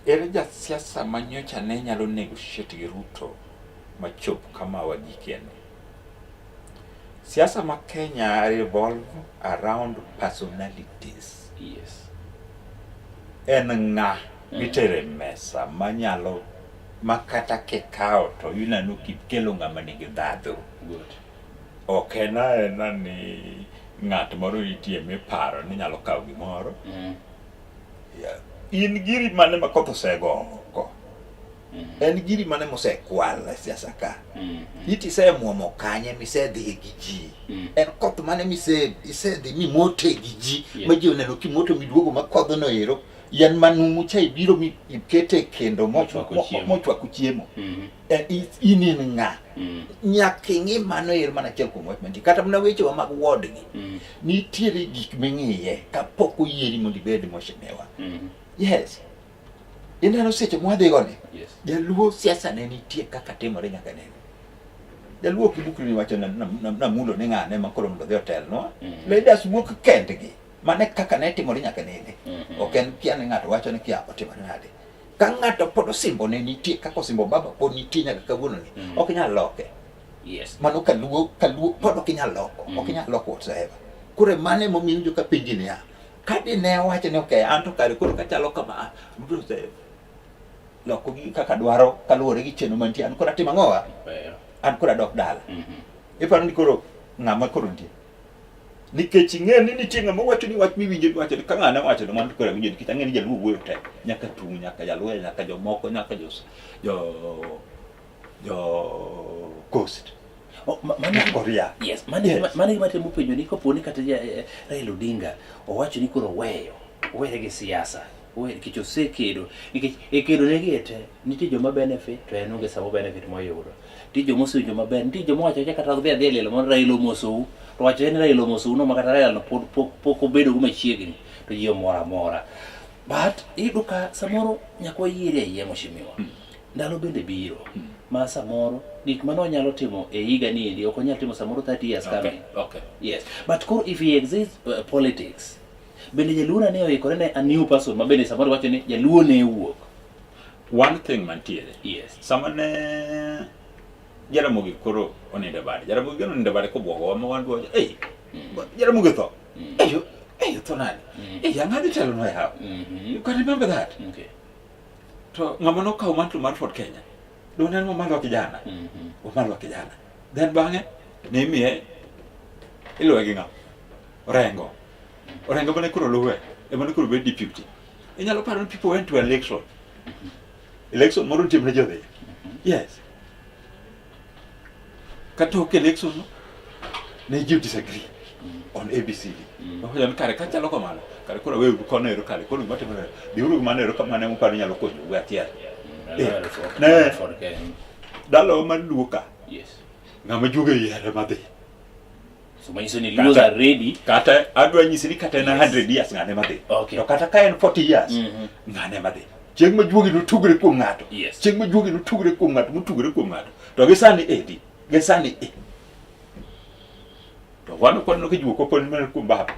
Ere jasiasa ma nyocha ne nyalo negotiate gi Ruto machop kama wagikie ni? Siasa ma Kenya revolve around personalities. Yes. En ng'a mitere mesa manyalo ma kata kikawo to ineno kikelo ng'ama nigi ndhadhu. Good. Ok en aena ni ng'at moro nitie miparo ni nyalo kawo gimoro. Yeah. In giri mane ma koth osego oko? En giri mane mosekwal e siasa ka? Iti isemuomo kanye misedhi gi ji? En koth mane isedhi mimote gi ji ma ji oneno kimoto miduogo ma kodhno ero yien manumu cha ibiro mi ikete kendo mochwako chiemo. In in ng'a? Nyaka ing'i mano ero mana achiel kuom wach mantie. Kata mana wechewa mag ward gi, nitiere gik ming'iye kapok oyieri mondo ibed mheshimiwa. Yes. Ineno seche mwadhigo ni, jaluo siasa ne nitie kaka timore nyaka nene. Jaluo ok ibukri ni wacho namulo ni ng'ane ma koro mondo odhi otelnwa. Leaders wuok kendgi. Mane kaka ne timore nyaka nene. Ok en kia ni ng'ato wacho ni kia otimore nade. Ka ng'ato pod osimbo ne nitie kaka osimbo baba pod nitie nyaka kawuono ni. Ok inyal loke. Yes. Mano kaluo pod ok inyal loko. Ok inyal loko whatsoever. Koro mano emomiyo iwinjo ka penji niya, ka dine owacho ni okay, an to kare koro kachalo kama, Ruto ose loko gi kaka dwaro kaluwore gi chenro mantie, an koro atimo ang'owa? An koro adok dala. Iparo ni koro ng'ama koro nitie? Nikech ing'e ni nitie ng'ama wacho ni wach miwinjo iwacho ni ka ng'ane wacho ni mano to koro awinjo nikech ang'e ni jaluo wuoyo te. Nyaka tung' nyaka jaluo nyaka jomoko nyaka jo jo jo coast. Oh, mano Nyaka Korea. Yes, mano Yes. mano gima temo penjo ni kopo ni kata Raila Odinga owacho ni koro oweyo, owere gi siasa, owere nikech osekedo, nikech e kedo ne gi te nitie joma benefit to en onge samo benefit moyudo. Nitie joma osewinjo maber, nitie joma wacho awacha kata dhi adhiya e liel mondo Raila omosou, to wacho ni Raila omosou no ma kata Raila no pod pok obedo go machiegni to ji omor amora. But iyudo ka samoro nyaka wayiere ayie mheshimiwa. Ndalo bende biro ma samoro gik mane onyalo timo e higa ni endi ok onyal timo samoro 30 years coming. Okay. Yes. But koro if he exists politics, bende jaluo na ne oikore ne a new person ma bende samoro wacho ni jaluo ne wuok. One thing mantiere. Yes. Sama ne Jaramogi koro onindo e bade. Jaramogi geno onindo e bade kobwogo wa ma wan dwa ei Jaramogi otho. Ei ei otho nade? Ei ang'o dhi telo nwa e hawo? You can remember that. Okay. To ng'ama nokawo mantle mar Ford Kenya do ne en Wamalwa kijana. Wamalwa kijana. Then bang'e ne imiye iluwe gi ng'a? Orengo. Orengo mane koro luwe ema ne koro bet deputy. Inyalo paro ni people went to election. Election moro nitie mane ji odhi. Yes. Katok election no, ne ji disagree on ABCD. Wawacho ni kare kachalo kamano, kare koro aweuru kono ero kare koro gima timore, dhiuru gi mano ero kamano ema uparo ni nyalo konyou achiel. Ne. Ford Kenya. Dalawa mar Luo ka, Yes. ng'ama juogo e yiere madhi. So manyiso ni Luos are ready. Kata adwa nyisi ni kata en 100 years ng'ane madhi. Okay. To kata ka en 40 years, ng'ane madhi. Chieng' ma juogi notugre kuom ng'ato. Yes. Chieng' ma juogi notugre kuom ng'ato, motugre kuom ng'ato. To gi sani edi, gi sani e. To wan ok waneno ka juok opon mana kuom baba.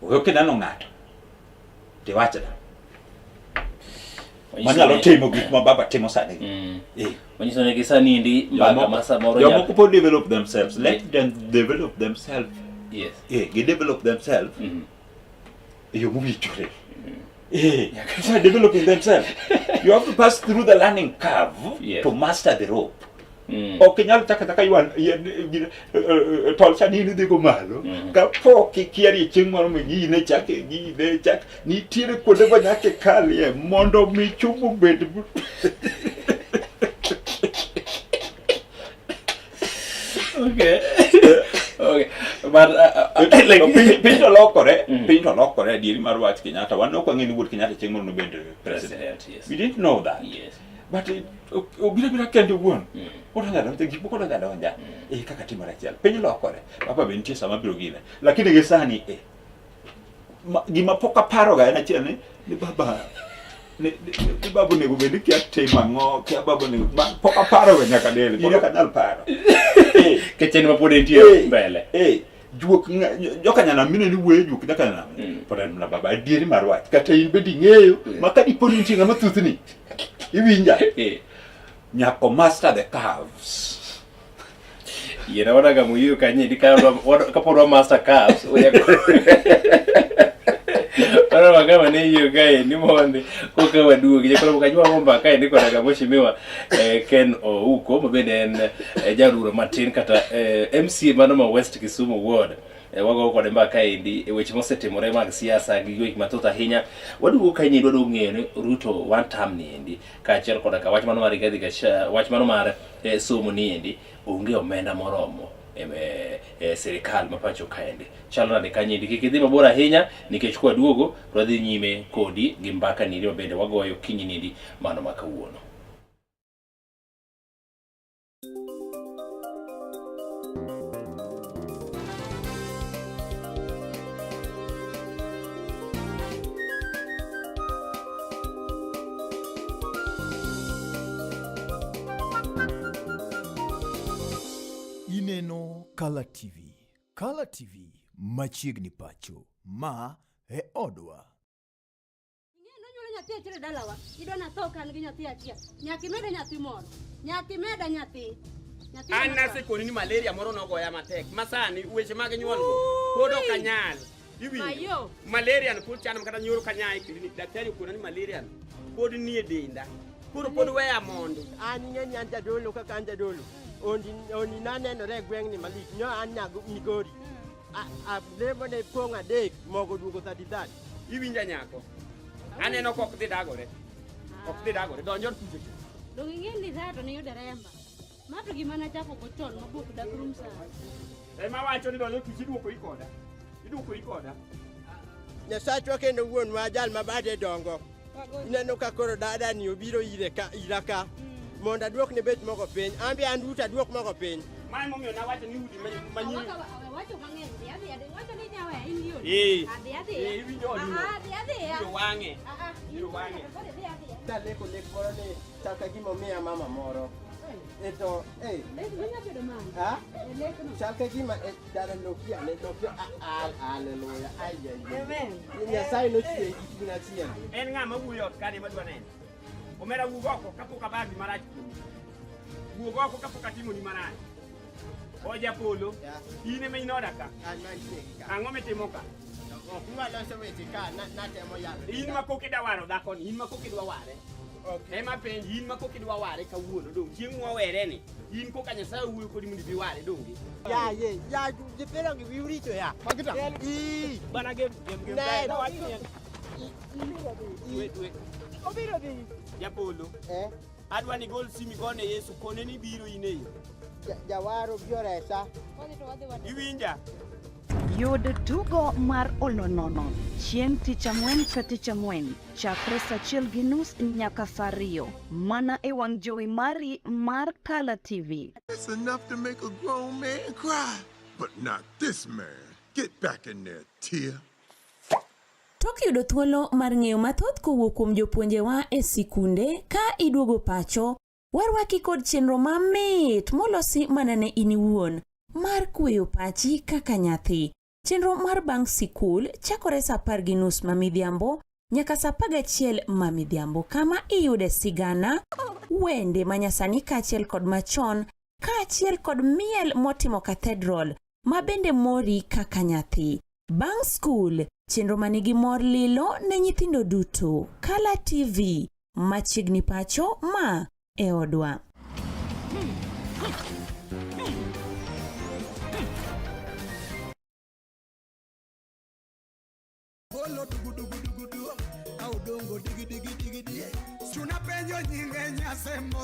Oyo kineno ng'ato, tiwachna. Manyalo timo gik ma baba timo sani. Eh. Manyiso ni gi sani endi mbaka ma samoro Jomoko pod develop themselves. Let them develop themselves. Yes. Eh, gi develop themselves. E yo mowinjore. Eh, start developing themselves. You have to pass through the learning curve Yes. to master the rope. Ok inyal chako achaka ywan yien tol cha ni idhi go malo. Kapok ikiarie chieng' moro migine chak igine chak nitiere kuonde ma nyaka ikalie mondo mi chuma obed Okay. Okay. But like piny to lokore, piny to lokore adieri mar wach Kenyatta. Wan ok wang'e ni wuod Kenyatta chieng' moro nobed president. President, yes. We didn't know that. Yes. But obiro abira kende owuon. Odonjo adonja, gik moko donjo adonja. Eh, kaka timore achiel. Piny lokore. Papa be nitie sama biro gine. Lakini gi sani eh. Gima pok aparoga en achiel ni baba ni baba onego bed ni kia timo ang'o, kia baba onego pok aparoga nyaka nene, pod ok anyal paro. Nikech en ma pod entie mbele. Juok joka nyanam mineno ni wuoyo juok joka nyanam. Pod en mana baba adieri mar wach. Kata in bende ing'eyo ma ka dipo ni nitie ng'ama thuthni. Iwinja? Nyako master the curves. Yiena wadaga muyuyo kanyo endi kapod wa master curves. Wadwa kama ne yie kaendi mondi koka waduogi. Jakoro kanyo wago mbaka kaendi koda ka mheshimiwa Ken Ouko ma bende en jaruro matin kata MCA mano ma West Kisumu Ward. Wago kode mbaka kaendi e weche mosetimore mag siasa gi weche mathoth ahinya. Waduogo kanyo endi wadwa ng'eyo ni Ruto one term ni endi kaachiel koda ka wach mano mar Rigathi Gachagua, wach mano mar somo ni endi onge omenda moromo e sirikal ma pacho kaendi. Chalo nade kanyo endi? Kik idhi mabor ahinya nikech kwaduogo to wadhi nyime kodi gi mbaka ni endi ma bende wagoyo okinyi ni endi mano ma kawuono. Ineno Kala TV. Kala TV machiegni pacho. Ma e odwa. Ing'e nonyuolo nyathi achiel e dalawa. Idwa natho ka an gi nyathi achiel. Nyaka imeda nyathi moro. Nyaka imeda nyathi. Nyathi An moro. nasekoni ni malaria moro nogoya matek ma sani weche mag nyuol go pod ok anyal. Iwinjo? Mayo. Malaria no pod chando kata nyoro kanya e clinic daktari okona ni malaria no pod nie denda. Koro pod weya mondo. An ing'e ni an jadolo kaka an jadolo. Ondi oni nanenore e gweng'ni malich. Nyo an nyago Migori. A lemo ne pong' adek mogo duogo 30. Iwinja nyako. Aneno kok dhi dagore. Ok dhi dagore. Donj od kucho cha. Donge ing'e ni dhato niyudo remba. Ma to gima nachako go chon mabok dak rum sani. Ema wacho ni donj od kucho iduokori koda. Iduokori koda. Nyasachwa kendo wuonwa jal ma bade dongo. Ineno ka koro dada ni obiro ire ka ira ka. Mondo aduokne bech mogo piny. An be an duto aduok mogo piny. Ma emomiyo nawacho ni udi manyien. Wacho mang'eny, dhi adhiya, wacho ni nyaweya in gi odi. Eh. Adhi adhiya. Eh, iwinjo odi no. Ah, adhi adhiya. Ibiro wang'e. Ah, ah, Ibiro wang'e. Koro idhi adhiya. Naleko lek moro ni chal ka gima omiya mama moro. E to, eh, Lek no nyalo bedo mane? ha? E lek no. Chal ka gima e dada lokia ne lokia a haleluya. Ai ai. Amen. Nyasaye nochweyi gi chuny achiel. En ng'a mawuoyo ot kani madwa neno? Omera wuog oko kapok abagi marach kuomi. Wuog oko kapok atimoni marach. Oja polo, in ema in oda ka. An mantie gi ka. Ang'o mitimo ka? Ok nwaloso weche ka natemo yalo. In ma kok idwa waro dhakoni, in ma kok idwa ware. Ema penji, in ma kok idwa ware kawuono dong' chieng' mwawere ni, in koka Nyasaye owuoyo kodi mondo ibi ware donge? Ya ye, ya nyithindo gi wiu richo ya. Magita. Ii. Bana gem gem gem. Ne. Nawach ni Dwe dwe. Obiro dhi. Japolo. Eh? Adwa ni gol simi gone Yesu kone ni biro in e yo. Jawaro biro resa. Iwinja? Yud tugo mar olonono chieng' tich ang'wen ka tich ang'wen chakre saa achiel gi nus nyaka saa ariyo mana e wang' jowi mari mar Kala TV. It's enough to make a grown man cry, but not this man. Get back in there, Tia. Tok yudo thuolo mar ng'eyo mathoth kowuok kuom jopuonjewa e sikunde ka iduogo pacho, warwaki kod chenro mamit molosi mana ne in iwuon mar kweyo pachi kaka nyathi. Chenro mar bang' sikul chakore saa 10:30 ma midhiambo nyaka saa 11 ma midhiambo kama iyude sigana, wende manyasani kaachiel kod machon kaachiel kod miel motimo cathedral ma bende mori kaka nyathi. Bang' skul, chenro manigi mor lilo ne nyithindo duto. Kala TV, machiegni pacho ma e odwa. Polo dugudugudugudu au dongo digi digi digi digi Tunapenjo nyinge nyasembo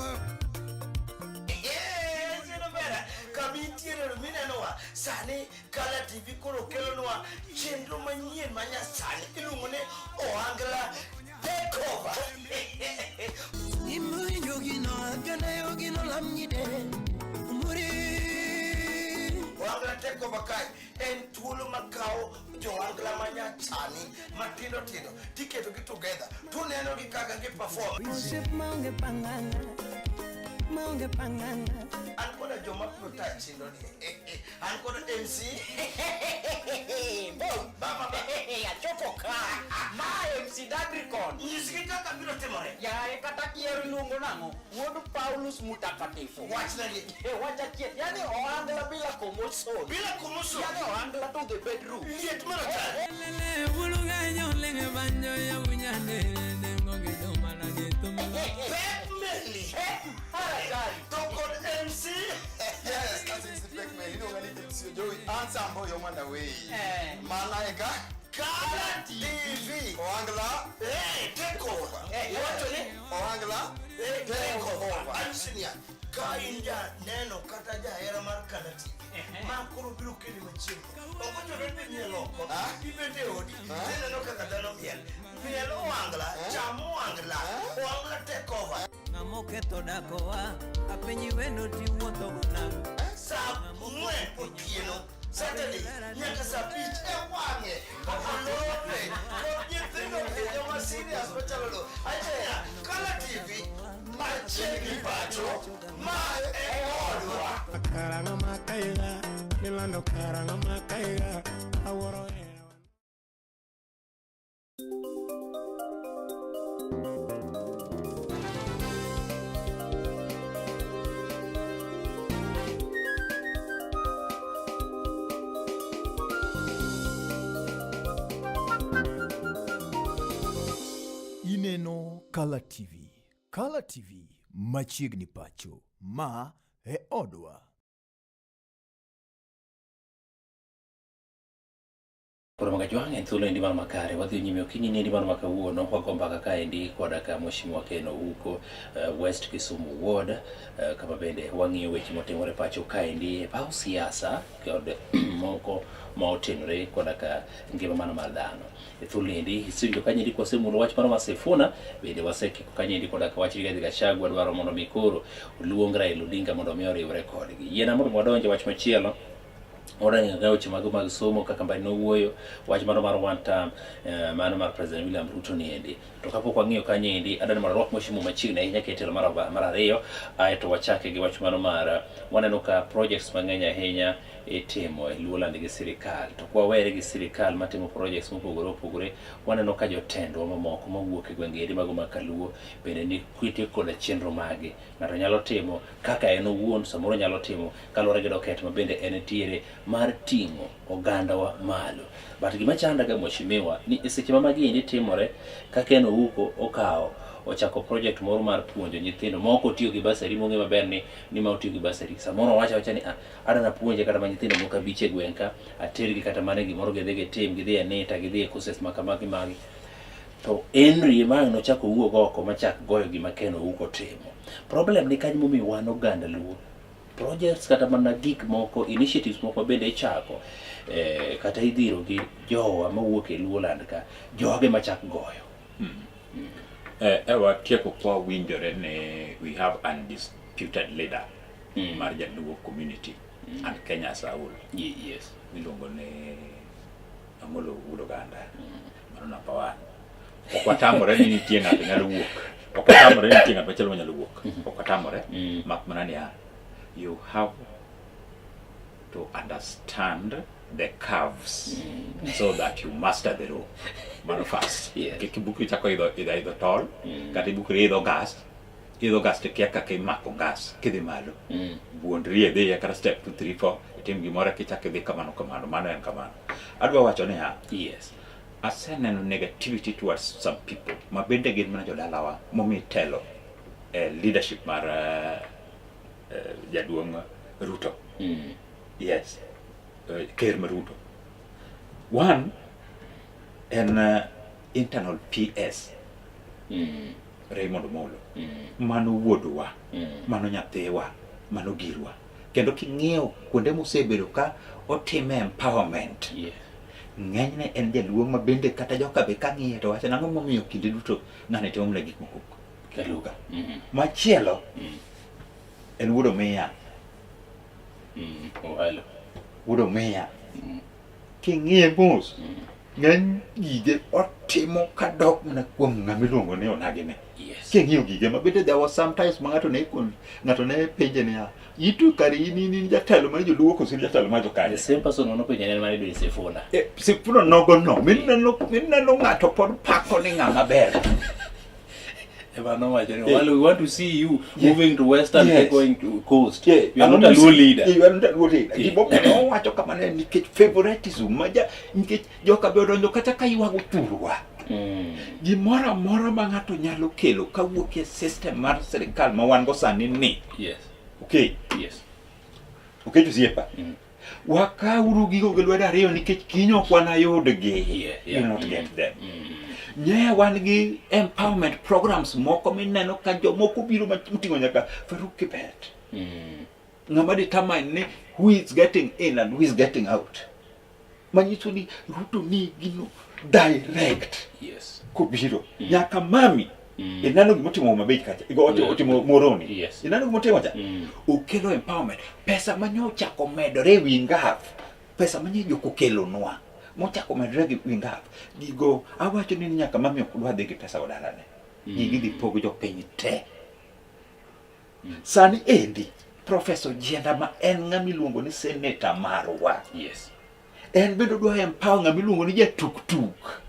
Kamintiere minenowa sani Kala TV koro kelonwa chenro manyien ma nyasani iluongo ni Ohangla Takeover. Ohangla Takeover kae en thuolo makawo johangla manyasani matindo tindo tiketogi together tuneno gi kaka gi perform. An koda joma biro tayo chenro ni. An koda MC. Baba, achopo ka. Ma MC Dadricon. Nyisgi kaka biro timore. Yaye kata kiero iluongo nang'o? Wuod Paulus Mutakatifu. Wachnagi. Wach achiel. Yani ohangla bila commotion. Bila commotion. Yani ohangla to the bedroom. Liet maratari. Pep Meli. To kod MC. Yes, that's MC Pek Meli. Iluonga ni MC Joey. An Sambo Yomanda Way. Mana e ka? Kala TV. Ohangla. Hey, take over. Wacho ni? Ohangla. Hey, take over. Anyisi niya, ka in janeno kata jahera mar Kala TV, ma koro biro keli machiegni. Ok ochuno ni imiel oko, ibet e odi, tineno kaka dhano miel. Miel ohangla, cham ohangla, ohangla take over. Ng'amoketho dakowa apenji wendo tiwuotho go nang'o Saa 4 otieno Saturday nyaka saa 5 e wang'e olope kod nyithindo e joma serious machalo lo acheya Kala TV machiegni pacho ma e odwa. Karanga makaiga Milando karanga makaiga Awuoro Ineno Kala TV. Kala TV machiegni pacho. Ma e odwa. Koro Magajwang' en thuolo endi mar makare wadhi nyime okinyi ni endi mar makawuono wago mbaka kaendi koda ka Mheshimiwa Ken Ouko West Kisumu Ward kama bende wang'iyo weche motimore pacho kaendi e paw siasa kod moko ma otenore koda ka ngima mana mar dhano. E thuolo endi isewinjo ka nyendi kwasemulo wach mano mar Sifuna bende wasekiko ka nyendi koda ka wach Rigathi Gachagua dwaro mondo mi koro oluong Raila Odinga mondo mi oriwre kodgi. Yiena mondo wadonje wach machielo Wadonjo e weche mago mag somo kaka mbali nowuoyo wach mano mar one term mano mar President William Ruto niendi. To kapok wang'iyo kanyo endi adwaro ni mondo arwak Mheshimiwa machiegni ahinya ka telo mar ariyo aeto wachake gi wach mano mar waneno ka projects mang'eny ahinya itimo e Luoland gi sirikal. To kwawere gi sirikal matimo projects mopogore opogore waneno ka jotendwa mamoko mawuok e gwenge eri mago mag Kaluo bende nitie koda chenro magi. Ng'ato nyalo timo kaka en owuon, samoro nyalo timo kaluwore gi doket ma bende en tiere mar ting'o ogandawa malo. But gima chanda ga mheshimiwa ni e seche ma magi endi timore ka Ken Ouko okawo ochako project moro mar puonjo nyithindo ma ok otiyo gi basari mong'e maber ni ni ma otiyo gi basari. Samoro owacho awacha ni ah, adwa napuonje kata ma nyithindo moko abich e gweng' ka atergi kata mana e gimoro gidhi gitim, gidhi e NITA, gidhi e courses ma kamagi magi. To Henry ema ang' nochako owuog oko machak goyo gima Ken Ouko timo. Problem ni kanyo momiyo wan oganda Luo projects kata mana gik moko initiatives moko bende ichako kata idhiro gi jowa mawuok e Luoland ka joge machak goyo. Ewa tieko kwa winjore ni we have undisputed leader mar Jaluo community and Kenya as a whole. Yes. Miluongo ni Amolo Wuod Oganda. Mano number one. Ok watamore ni nitie ng'ato nyalo wuok. Ok watamore ni nitie ng'at machielo manyalo wuok. Ok watamore. Mak mana niya, you have to understand the curves so that you master the rope. Mano first. Kik ibukri chako idho idho idho tol, kata ibukri idho gas, idho gas to ikia kaka imako gas kidhi malo. Buondri idhiye kata step 2 3 4 itim gimoro kichako idhi kamano kamano, mano en kamano. Adwa wacho niya, Yes. Aseneno negativity towards some people ma bende gin mana jodalawa momi telo e leadership mar jaduong' Ruto. Yes. Ker ma Ruto. One en internal PS Raymond Omolo. Mano wuodwa, mano nyathiwa, mano girwa. Kendo king'iyo kuonde mosebedo ka otime empowerment. Ng'enyne en jaluo ma bende kata joka be kang'iye to wacho nang'o momiyo kinde duto ng'ani timo mana gik moko kaluga. Machielo en wuod Omiya. Wuod Omiya. King'iye mos, ng'eny gige otimo kadok mana kuom ng'ama iluongo ni onagi ni. King'iyo gige ma bende there was sometimes ma ng'ato ne ng'ato ne penje niya, itu kare in in jatelo mar joluo koso in jatelo mar jokanye? The same person manopenje ne en mana Edwin Sifuna. Sifuna nogo no, mineno ng'ato pod pako ni ng'ama ber. Ema nowacho ni, well, we want to see you moving to western, going to coast. You are not a Luo leader. You are not a Luo leader. Gimomiyo nowacho kamano en nikech favoritism ma ja, nikech joka be odonjo kata ka ywago thurwa. Gimoro amora ma ng'ato nyalo kelo kawuok e system mar sirikal ma wan go sani ni. Okay. Okay, osiepa. Wakawuru gigo gi lwedo ariyo nikech kiny ok wanayudgi. You will not get them. Nye wan gi empowerment programs moko mineno ka jomoko biro moting'o nyaka Farouk Kibet. Ng'ama determine ni who is getting in and who is getting out. Manyiso ni Ruto ni gino direct. Kobiro. Nyaka mami. Ineno gima otimo Homa Bay kacha, otimo Moroni. Ineno gima otimo cha? Okelo empowerment. Pesa ma nyochako medore e wi ngaf, pesa ma nyo jok okelonwa, mochako medore gi wi ngaf, gigo awacho ni nyaka mami ok dwa dhi gi pesa go dalane. Gigi dhi pog jopiny te. Sani endi, Professor Ojienda ma en ng'ama iluongo ni senator marwa. En bende odwa empower ng'ama iluongo ni jatuk-tuk.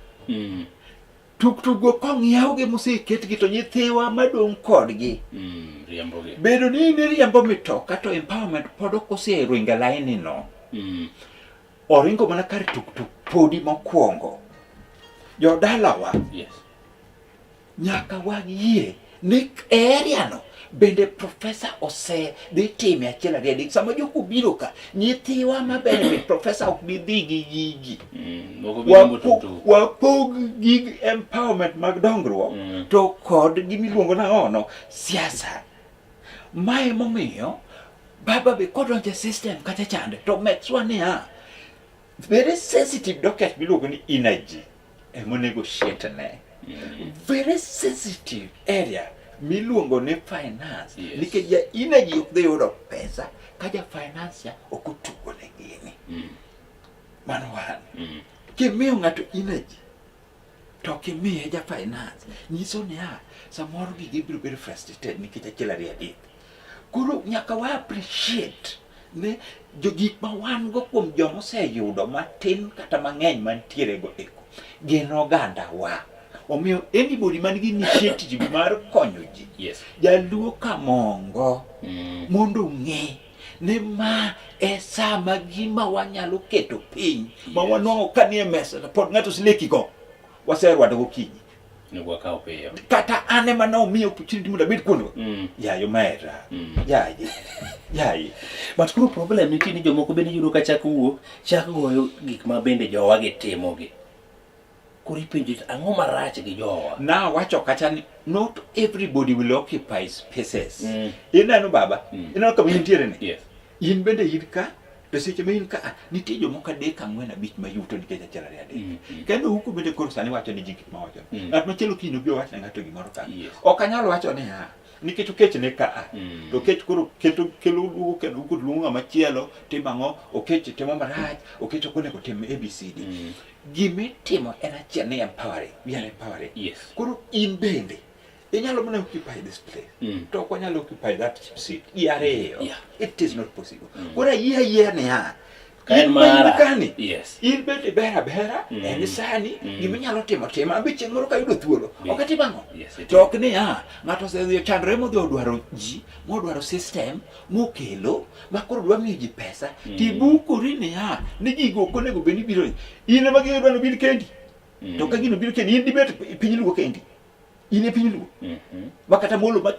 Tuk-tuk go kong'iew gi moseketgi to nyithiwa madong' kodgi. Riembogi. Bedo ni in iriembo mitoka to empowerment pod ok oseringo e laini no. Oringo mana kar tuk-tuk podi mokwongo. Jodalawa. Nyaka wayie ni e area no Bende profesa ose dhi time achiel ariyo adek. Sama jok obiro ka, nyithiwa ma benefit profesa ok bi dhi gi gigi. Moko biro tuk. Wapog gig empowerment mag dongruok to kod gimiluongo nang'ono siasa. Mae momiyo baba be kodonjo e system kacha chande to make sure niya very sensitive docket miluongo ni energy emonego shietne. Very sensitive area miluongo ni finance nikech ja energy ok dhi yudo pesa ka ja finance ok otugo ne gini. Mano wan. Kimiyo ng'ato energy to ok imiye ja finance nyiso niya samoro gigi biro bedo frustrated nikech achiel ariyo adek. Koro nyaka wa appreciate ne jo gik ma wan go kuom joma oseyudo matin kata mang'eny mantiere go eko gin oganda wa. Omiyo anybody man gi initiative mar konyo ji jaluo kamongo mondo ong'e ni ma e sama gima wanyalo keto piny ma wanwang'o ka nie mesa to pod ng'ato sileki go waserwado gokinyi. Onego wakaw piyo. Kata an ema ne omiya opportunity mondo abed kuondgo. Yaye omera. Yaye. Yaye. But koro problem nitie ni jomoko bende yudo ka chak wuok, chak goyo gik ma bende jowa gi timo gi. Koro ipenjo ni ang'o marach gi jowa? Nawacho kacha ni not everybody will occupy spaces. Ineno baba, ineno kama intiere ni. Yes. In bende in ka, to seche ma in ka, nitie jomoko adek ang'wen abich ma yuto nikech achiel ariyo adek. Kendo huku bende koro sani wacho ni ji gik ma wacho. Ng'at machielo kiny obi owach ne ng'ato gimoro ka. Ok anyal wacho niya, nikech okech ne ka a. To okech koro keto kelo duogo kendo huku luongo ng'ama chielo, timo ang'o, okech timo marach, okech ok onego tim ABCD. Gimitimo en achiel ni empowering, we are empowering. Koro in bende inyalo mana occupy this place to ok wanyal occupy that seat ji ariyo. It is not possible. Koro ayie ayiea niya, Ka en in ma in mara. kani, Yes. in bende ber abera, en sani, giminyalo timo tima, an be chieng' moro kayudo thuolo, ok atim ang'o? Yes, To ok niya, ng'ato osedhi ochandore modhi odwaro ji, modwaro system, mokelo, ma koro dwa miyo ji pesa, tibukori niya, ni gigo ok onego bed ni biro, in ema gigo idwa ni obir kendi. To ka gino biro kendi, in dibet e piny luo kendi. In e piny luo. Ma kata molo ma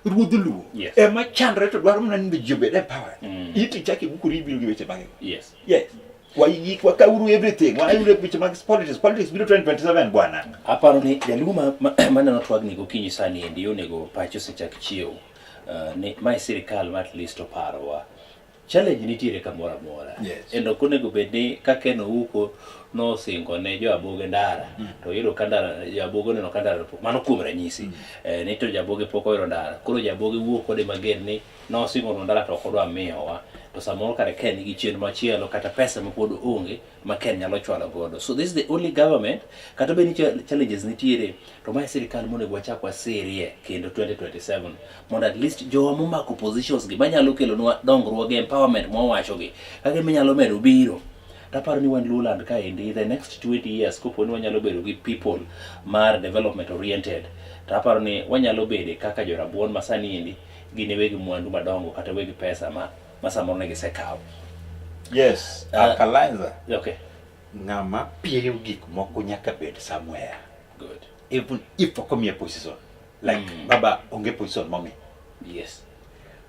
ruodh luo ema chandore to dwaro mana ni ji obed empowered. In to ichako ibukori ibiro gi weche mage. Yes. Yes. Wayik wakauru everything. Wauru weche mag politics. Politics biro 2027 bwana. Aparo ni jaluo maneno twagni gokinyi sani endi onego pache osechak chiew. Ni mae sirikal ma at least oparowa. Challenge nitiere kamoro amora. Yes. En ok onego bed ni ka Ken Ouko nosingo ne jo Aboge ndara to oyudo ka ndara jo Aboge oneno ka ndara pok mano kuom ranyisi. Ni to jo Aboge pok oyudo ndara. Koro jo Aboge wuok kode mager ni nosingo ndara to ok odwa miyowa. To samoro kare Ken nigi chenro machielo kata pesa ma pod onge ma Ken nyalo chwalo godo. So this is the only government kata bed ni challenges nitiere to mae sirikal monego wachak wasirie kendo 2027 mondo at least jowa momako positions gi manyalo kelonwa dongruoge empowerment mwawacho gi kaka minyalo medo biro. Taparo ni wan Luoland kaendi the next 20 years kopo ni wanyalo bedo gi people mar development oriented to aparo ni wanyalo bede kaka jorabuon ma sani endi gin e weg mwandu madongo kata weg pesa ma samoro ne gisekawo. Yes, Alkalinza. Okay. Ng'ama pieyo gik moko nyaka bed somewhere. Good. Even if ok omiye position. Like baba onge position momi. Yes.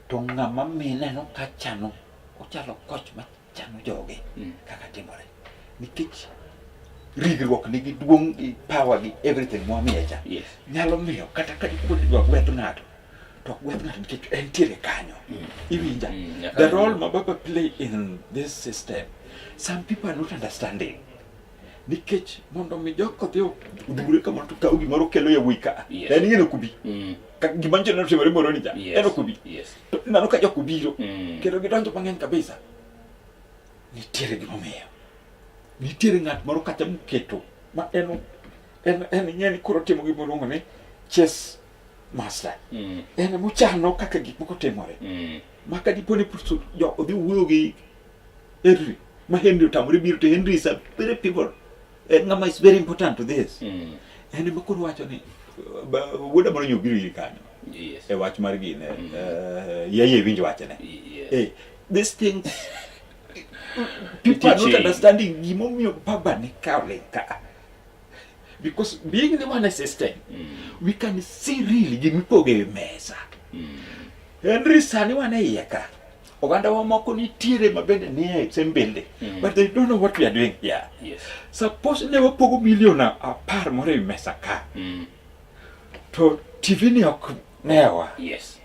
To ng'ama mineno ka chano, ochalo koch ma chano joge kaka timore. Nikech rigruok nigi duong' gi power gi everything mwamiye cha. Yes. Nyalo miyo kata ka dipo ni dwa gweth ng'ato, to ok gweth ng'ato nikech entiere kanyo. Iwinja? Nyaka The role ma baba play in this system, some people are not understanding. Nikech mondo mi jok odhi odhure kamoro to kaw gimoro kelo yawuoyi ka. Yes. En ing'e ni ok obi. Ka gima nyicho ne otimore Moroni cha, Yes. en ok obi. Yes. To ineno ka jok obiro, kendo gidonjo mang'eny kabisa. Nitiere gimomiyo. Nitiere ng'at moro kacha moketo ma en ing'e ni koro otimo gima iluongo ni chess master. En emochano kaka gik moko timore. Ma ka dipo ni jo odhi owuoyo gi Henry, ma Henry otamore biro to Henry is a very people en ng'ama is very important to this. En ema koro wacho ni wuoda moro nyo obiro iri kanyo. Yes. E wach mar gine. Yeye winj wachne. Yes. These things people are not Teaching. understanding gimomiyo baba ni kaw ling ka. Because being the one system, we can see really gimipogo e mesa. Henry sani wan e iye ka. Oganda wa moko nitiere ma bende nie same building. But they don't know what we are doing here. Suppose ne wapogo milion 10 moro e mesa ka. To TV ni ok newa. Yes.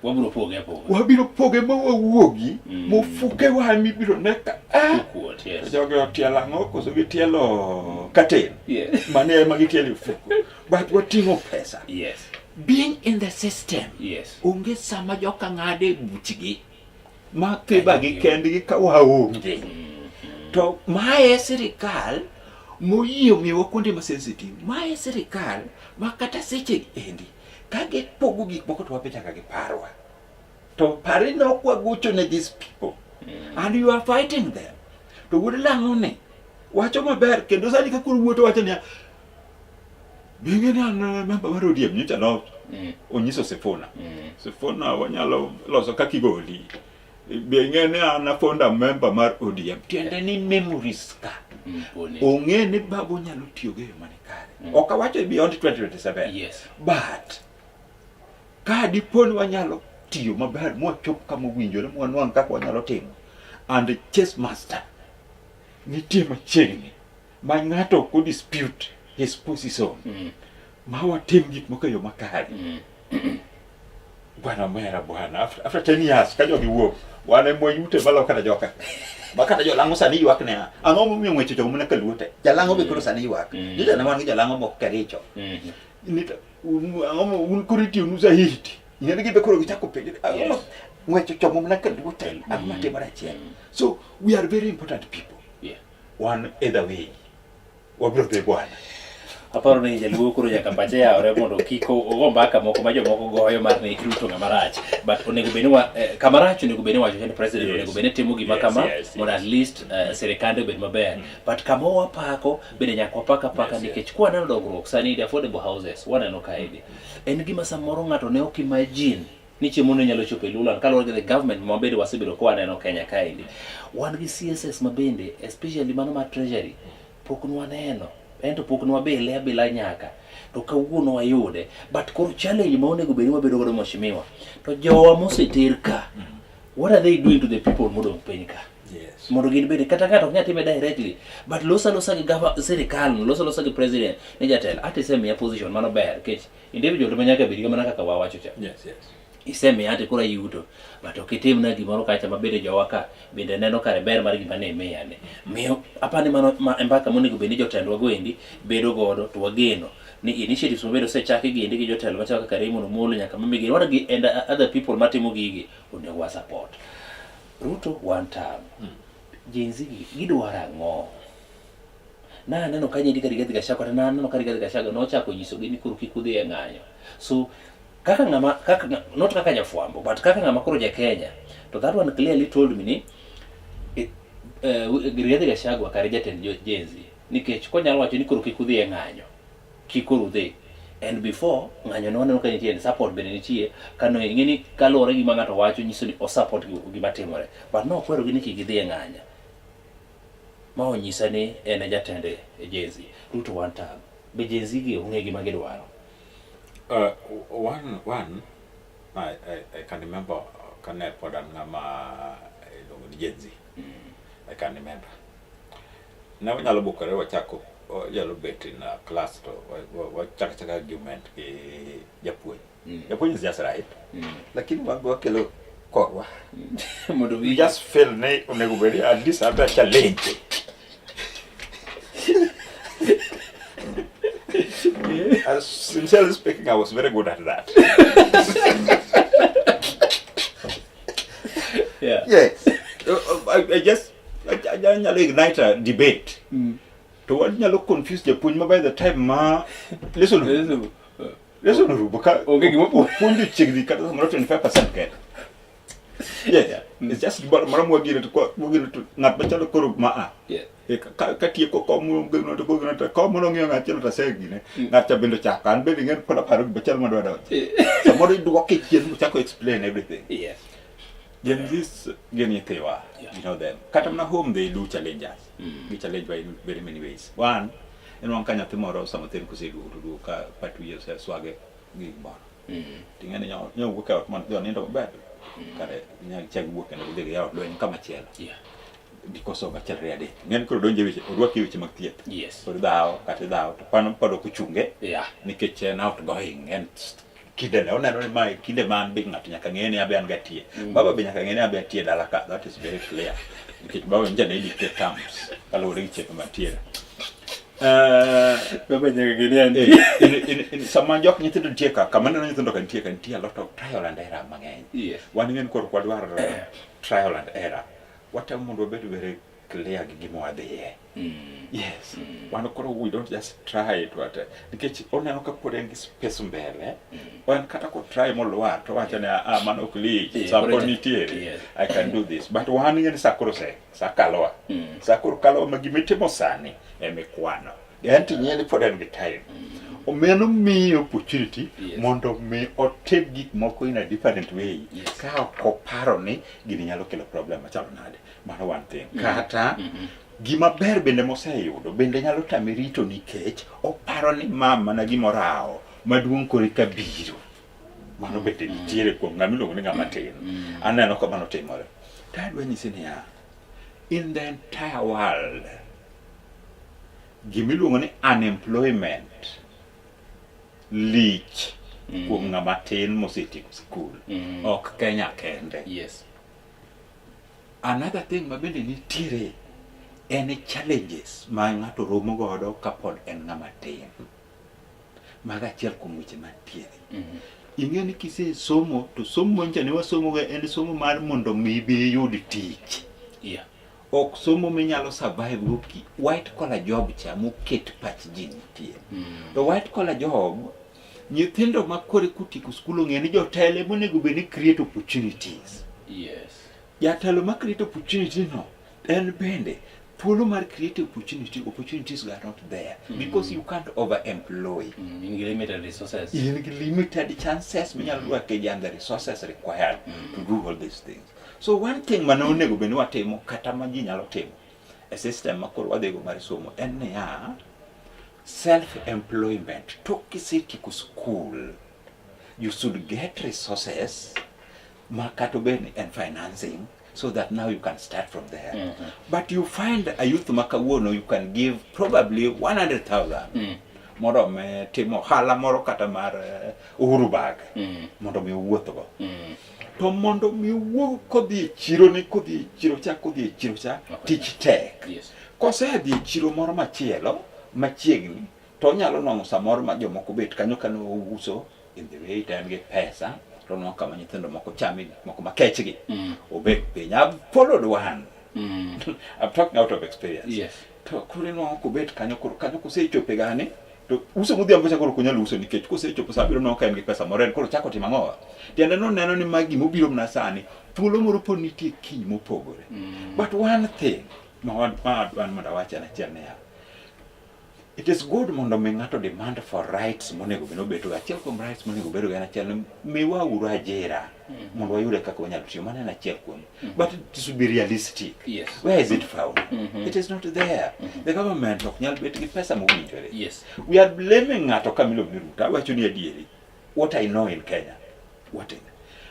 Wabiro poge apoga. Wabiro poge ma wawuogi, mofuke wa mibiro ne ka. Ah! Kuot, yes. Jogi otielo ang'o koso gitielo curtain? Mano ema gitielo e ofuko. But wating'o pesa. Being in the system. Onge sama joka ng'ade buchgi ma thiba gi kendgi ka waonge. To mae sirikal moyie omiyowa kuonde ma sensitive. Mae sirikal ma kata seche endi ka gipogo gik moko to wabe nyaka giparwa. To pare ni ok wagocho ne these people. And you are fighting them. To wuod lang'o ni wacho maber kendo sani ka koro wuoto wacho niya Bing'e ni an member mar ODM nyocha no onyiso Sifuna. Sifuna wanyalo loso kaka igoli. Bing'e ni an a founder member mar ODM. Tiende ni memories ka. Ong'e ni babu nyalo tiyo gi yo mane kare. Ok awacho beyond 2027. But ka dipo ni wanyalo tiyo maber mwachop kama owinjore mwanwang' kaka wanyalo timo and chess master nitie machiegni ma ng'ato ok dispute his position ma watim gik moko e yo makare. Bwana mera bwana after 10 years ka jogi wuok wan ema wayute malo kata joka ma kata jolang'o sani ywak ne ang'o momiyo ng'wech ochomo mana kaluo te jalang'o be koro sani ywak nyocha ne wan gi jalang'o moko Kericho ni to ang'o un koro itiyonu zaidi ing'e ni gibe koro gichako penjo ang'o ma ng'wech ochomo mana kaluo te ang'o matimore achiel so we are very important people wan either way wabiro dhi bwana. Aparo ni jaluo koro nyaka pache yawre mondo kik ogo mbaka moko ma jomoko goyo mar ni Ruto ng'ama rach. But onego bed ni wa, kama rach onego bed ni wacho ni president onego bed ni timo gima kama mondo at least sirikande obed maber. But kama wapako bende nyaka wapak apaka nikech kwa waneno dongruok sani the affordable houses waneno kaendi. En gima samoro ng'ato ne ok imagine ni chiemo ne nyalo chopo e Lulan kaluwore gi the government ma bende wasebedo ka waneno Kenya kaendi. Wan gi CSS ma bende especially mano mar treasury pok nwaneno en to pok nwabile abila nyaka to kawuono wayude but koro challenge ma onego bed ni wabedo godo mheshimiwa to jowa moseter ka what are they doing to the people modong' piny ka mondo gin bende kata ng'ato ok nyal time directly but losa losa gi gava sirikal no losa losa gi president ni jatelo ati isemiya position mano ber nikech individual to nyaka bed mana kaka wawacho cha isemiya ati koro ayuto but ok itimna gimoro kacha ma bende jowa ka bende neno kare ber mar gima ne imiya ni miyo apani mano ma mbaka monego bed ni jotendwa go endi bedo godo to wageno ni initiatives mabedo osechaki gi endi gi jotelo machalo kaka Raymond Omolo nyaka Mami Gini gi and other people matimo gigi onego wa support Ruto one term Gen Z gi gidwaro ang'o naneno ka nyiri ka Rigathi Gachagua kata naneno ka Rigathi Gachagua nochako nyisogi ni koro kik udhi e ng'anyo so kaka ng'ama kaka not kaka jafwambo but kaka ng'ama koro ja Kenya to that one clearly told me ni Rigathi Gachagua kare jatend Gen Z nikech konyalo wacho ni koro kik udhi e ng'anyo kik koro udhi and before ng'anyo ne waneno ka nitie support bende nitie kano ing'e ni kaluwore gi gima ng'ato wacho nyiso ni o support gima timore but nokwerogi ni kik gidhi e ng'anyo ma onyisa ni en e jatend Gen Z Ruto one term be Gen Z gi ong'e gima gidwaro One, I can remember kane pod an ng'ama iluongo ni Gen Z. I can remember. Ne wanyalo bukore wachako wanyalo bet in a class to wachako achaka argument gi japuonj. Japuonj is just right. Lakini wan be wakelo korwa. Mondo we just feel ni onego bed ni at least have a challenge. As sincerely speaking, I was very good at that. Yes. I just anyalo ignite a debate. To wanyalo confuse japuonj ma by the time ma lesson lesson orumo ka onge gima puonjo chiegni kata samoro 25% kende. Yeah. It's just moro mwagine to mwagine to ng'at machalo koro ma a. Katieko kom gino to gino to kom mono ng'iyo ng'achielo to asegine. Ng'at cha bende ochako an bende ing'e pod aparo gima chal madwa donjo. Samoro iduoke chien mochako explain everything. Gen Zs gin nyithiwa, you know them. Kata mana home they do challenge us. Gi challenge wa in very many ways. One, Inwang'o ka nyathi moro sama thin koseduogo to duogo ka pat wiye oseswage gi gimoro. Ting'e ni nyo wuok e ot mondo odhi onindo maber. Kare inyalo chak wuok kendo gidhi giyaw lweny kama chielo. Because of achiel ariyo adek. Ing'e ni koro donjo e weche, orwaki e weche mag thieth. Koro idhawo kata idhawo to pano pod ok ochunge. Nikech en outgoing, en kinde ne oneno ni mae kinde ma an be ng'ato nyaka ng'e ni abe an gatie. Baba be nyaka ng'e ni abe atie dala ka. That is very clear. Nikech baba nja ne dictate terms kaluwore gi chike mantiere. Baba nyaka ng'e ni an Sama jok nyithindo nitie ka, kama neno nyithindo ka nitie ka nitie a lot of trial and error mang'eny. Wan ing'e ni koro ok wadwar trial and error. Watemo mondo wabed very clear gi gima wadhiye. Yes. Wan koro we don't just try it what nikech oneno ka pod en gi space mbele. En kata ko try molwar to wacho ni ah mano ok lich, sa pod nitiere. I can do this. But wan ing'e ni sa koro se, sa kalowa. Sa koro kalowa ma gima itimo sani ema ikwano. En to ing'e ni pod en gi time. Mano miye opportunity mondo mi otim gik moko in a different way ka ok oparo ni gini nyalo kelo problem machalo nade. Mano one thing. Kata gima ber bende moseyudo bende nyalo tame rito nikech oparo ni ma mana gima orawo maduong' koro eka biro. Mano bende nitiere kuom ng'ama iluongo ni ng'ama tin. Aneno ka mano timore. To adwa nyisi niya, in the entire world, gima iluongo ni unemployment lich kuom ng'ama tin mosetieko skul. Ok Kenya kende. Another thing ma bende nitiere en challenges ma ng'ato romo godo kapod en ng'ama tin. Mago achiel kuom weche mantiere. Ing'e ni kisesomo to somo manyicha ne wasomo en somo mar mondo mi ibi iyud tich. Ok somo minyalo survive go ki white collar job cha moket pach ji nitie. To white collar job nyithindo ma kore kotieko skul ong'e ni jotelo ema onego bed ni create opportunities. Jatelo ma create opportunity no en bende thuolo mar create opportunity opportunities are not there because you can't over employ. In gi limited resources. In gi limited chances minyalo dwake ji and the resources required to do all these things. So one thing mane onego bed ni watimo kata ma ji nyalo timo e system ma koro wadhigo mar somo en niya self employment tok kisetieko school you should get resources ma kata obed ni en financing so that now you can start from there. But you find a youth ma kawuono you can give probably 100,000 mondo mi timo ohala moro kata mar Uhuru bag mondo mi owuothgo. To mondo mi owuog kodhi e chiro ni kodhi e chiro cha kodhi e chiro cha tich tek. Kosedhi e chiro moro machielo machiegni to onyalo nwang'o samoro ma jomoko bet kanyo ka nouso in the way to en gi pesa to onwang'o kama nyithindo moko chame gik moko makechgi obet piny. I've followed one. I'm talking out of experience. To koro inwang'o kobet kanyo koro kanyo kosechope gani to uso modhiambo cha koro ok onyal uso nikech kosechopo sa abiriyo nongo ka en gi pesa moro en koro chako timo ang'owa. Tiende noneno ni ma gimobiro mana sani thuolo moro pod nitie kiny mopogore. But one thing ma adwa ni mondo awach en achiel niya, it is good mondo mi ng'ato demand for rights monego bed obetgo. Achiel kuom rights monego obedgo en achiel ni miwa uru ajira mondo wayude kaka wanyalo tiyo. Mano en achiel kuom. But it should be realistic. Where is it found? It is not there. The government ok nyal bet gi pesa mowinjore. We are blaming ng'ato ka miluongo ni Ruto. Awacho ni adieri. What I know in Kenya. What in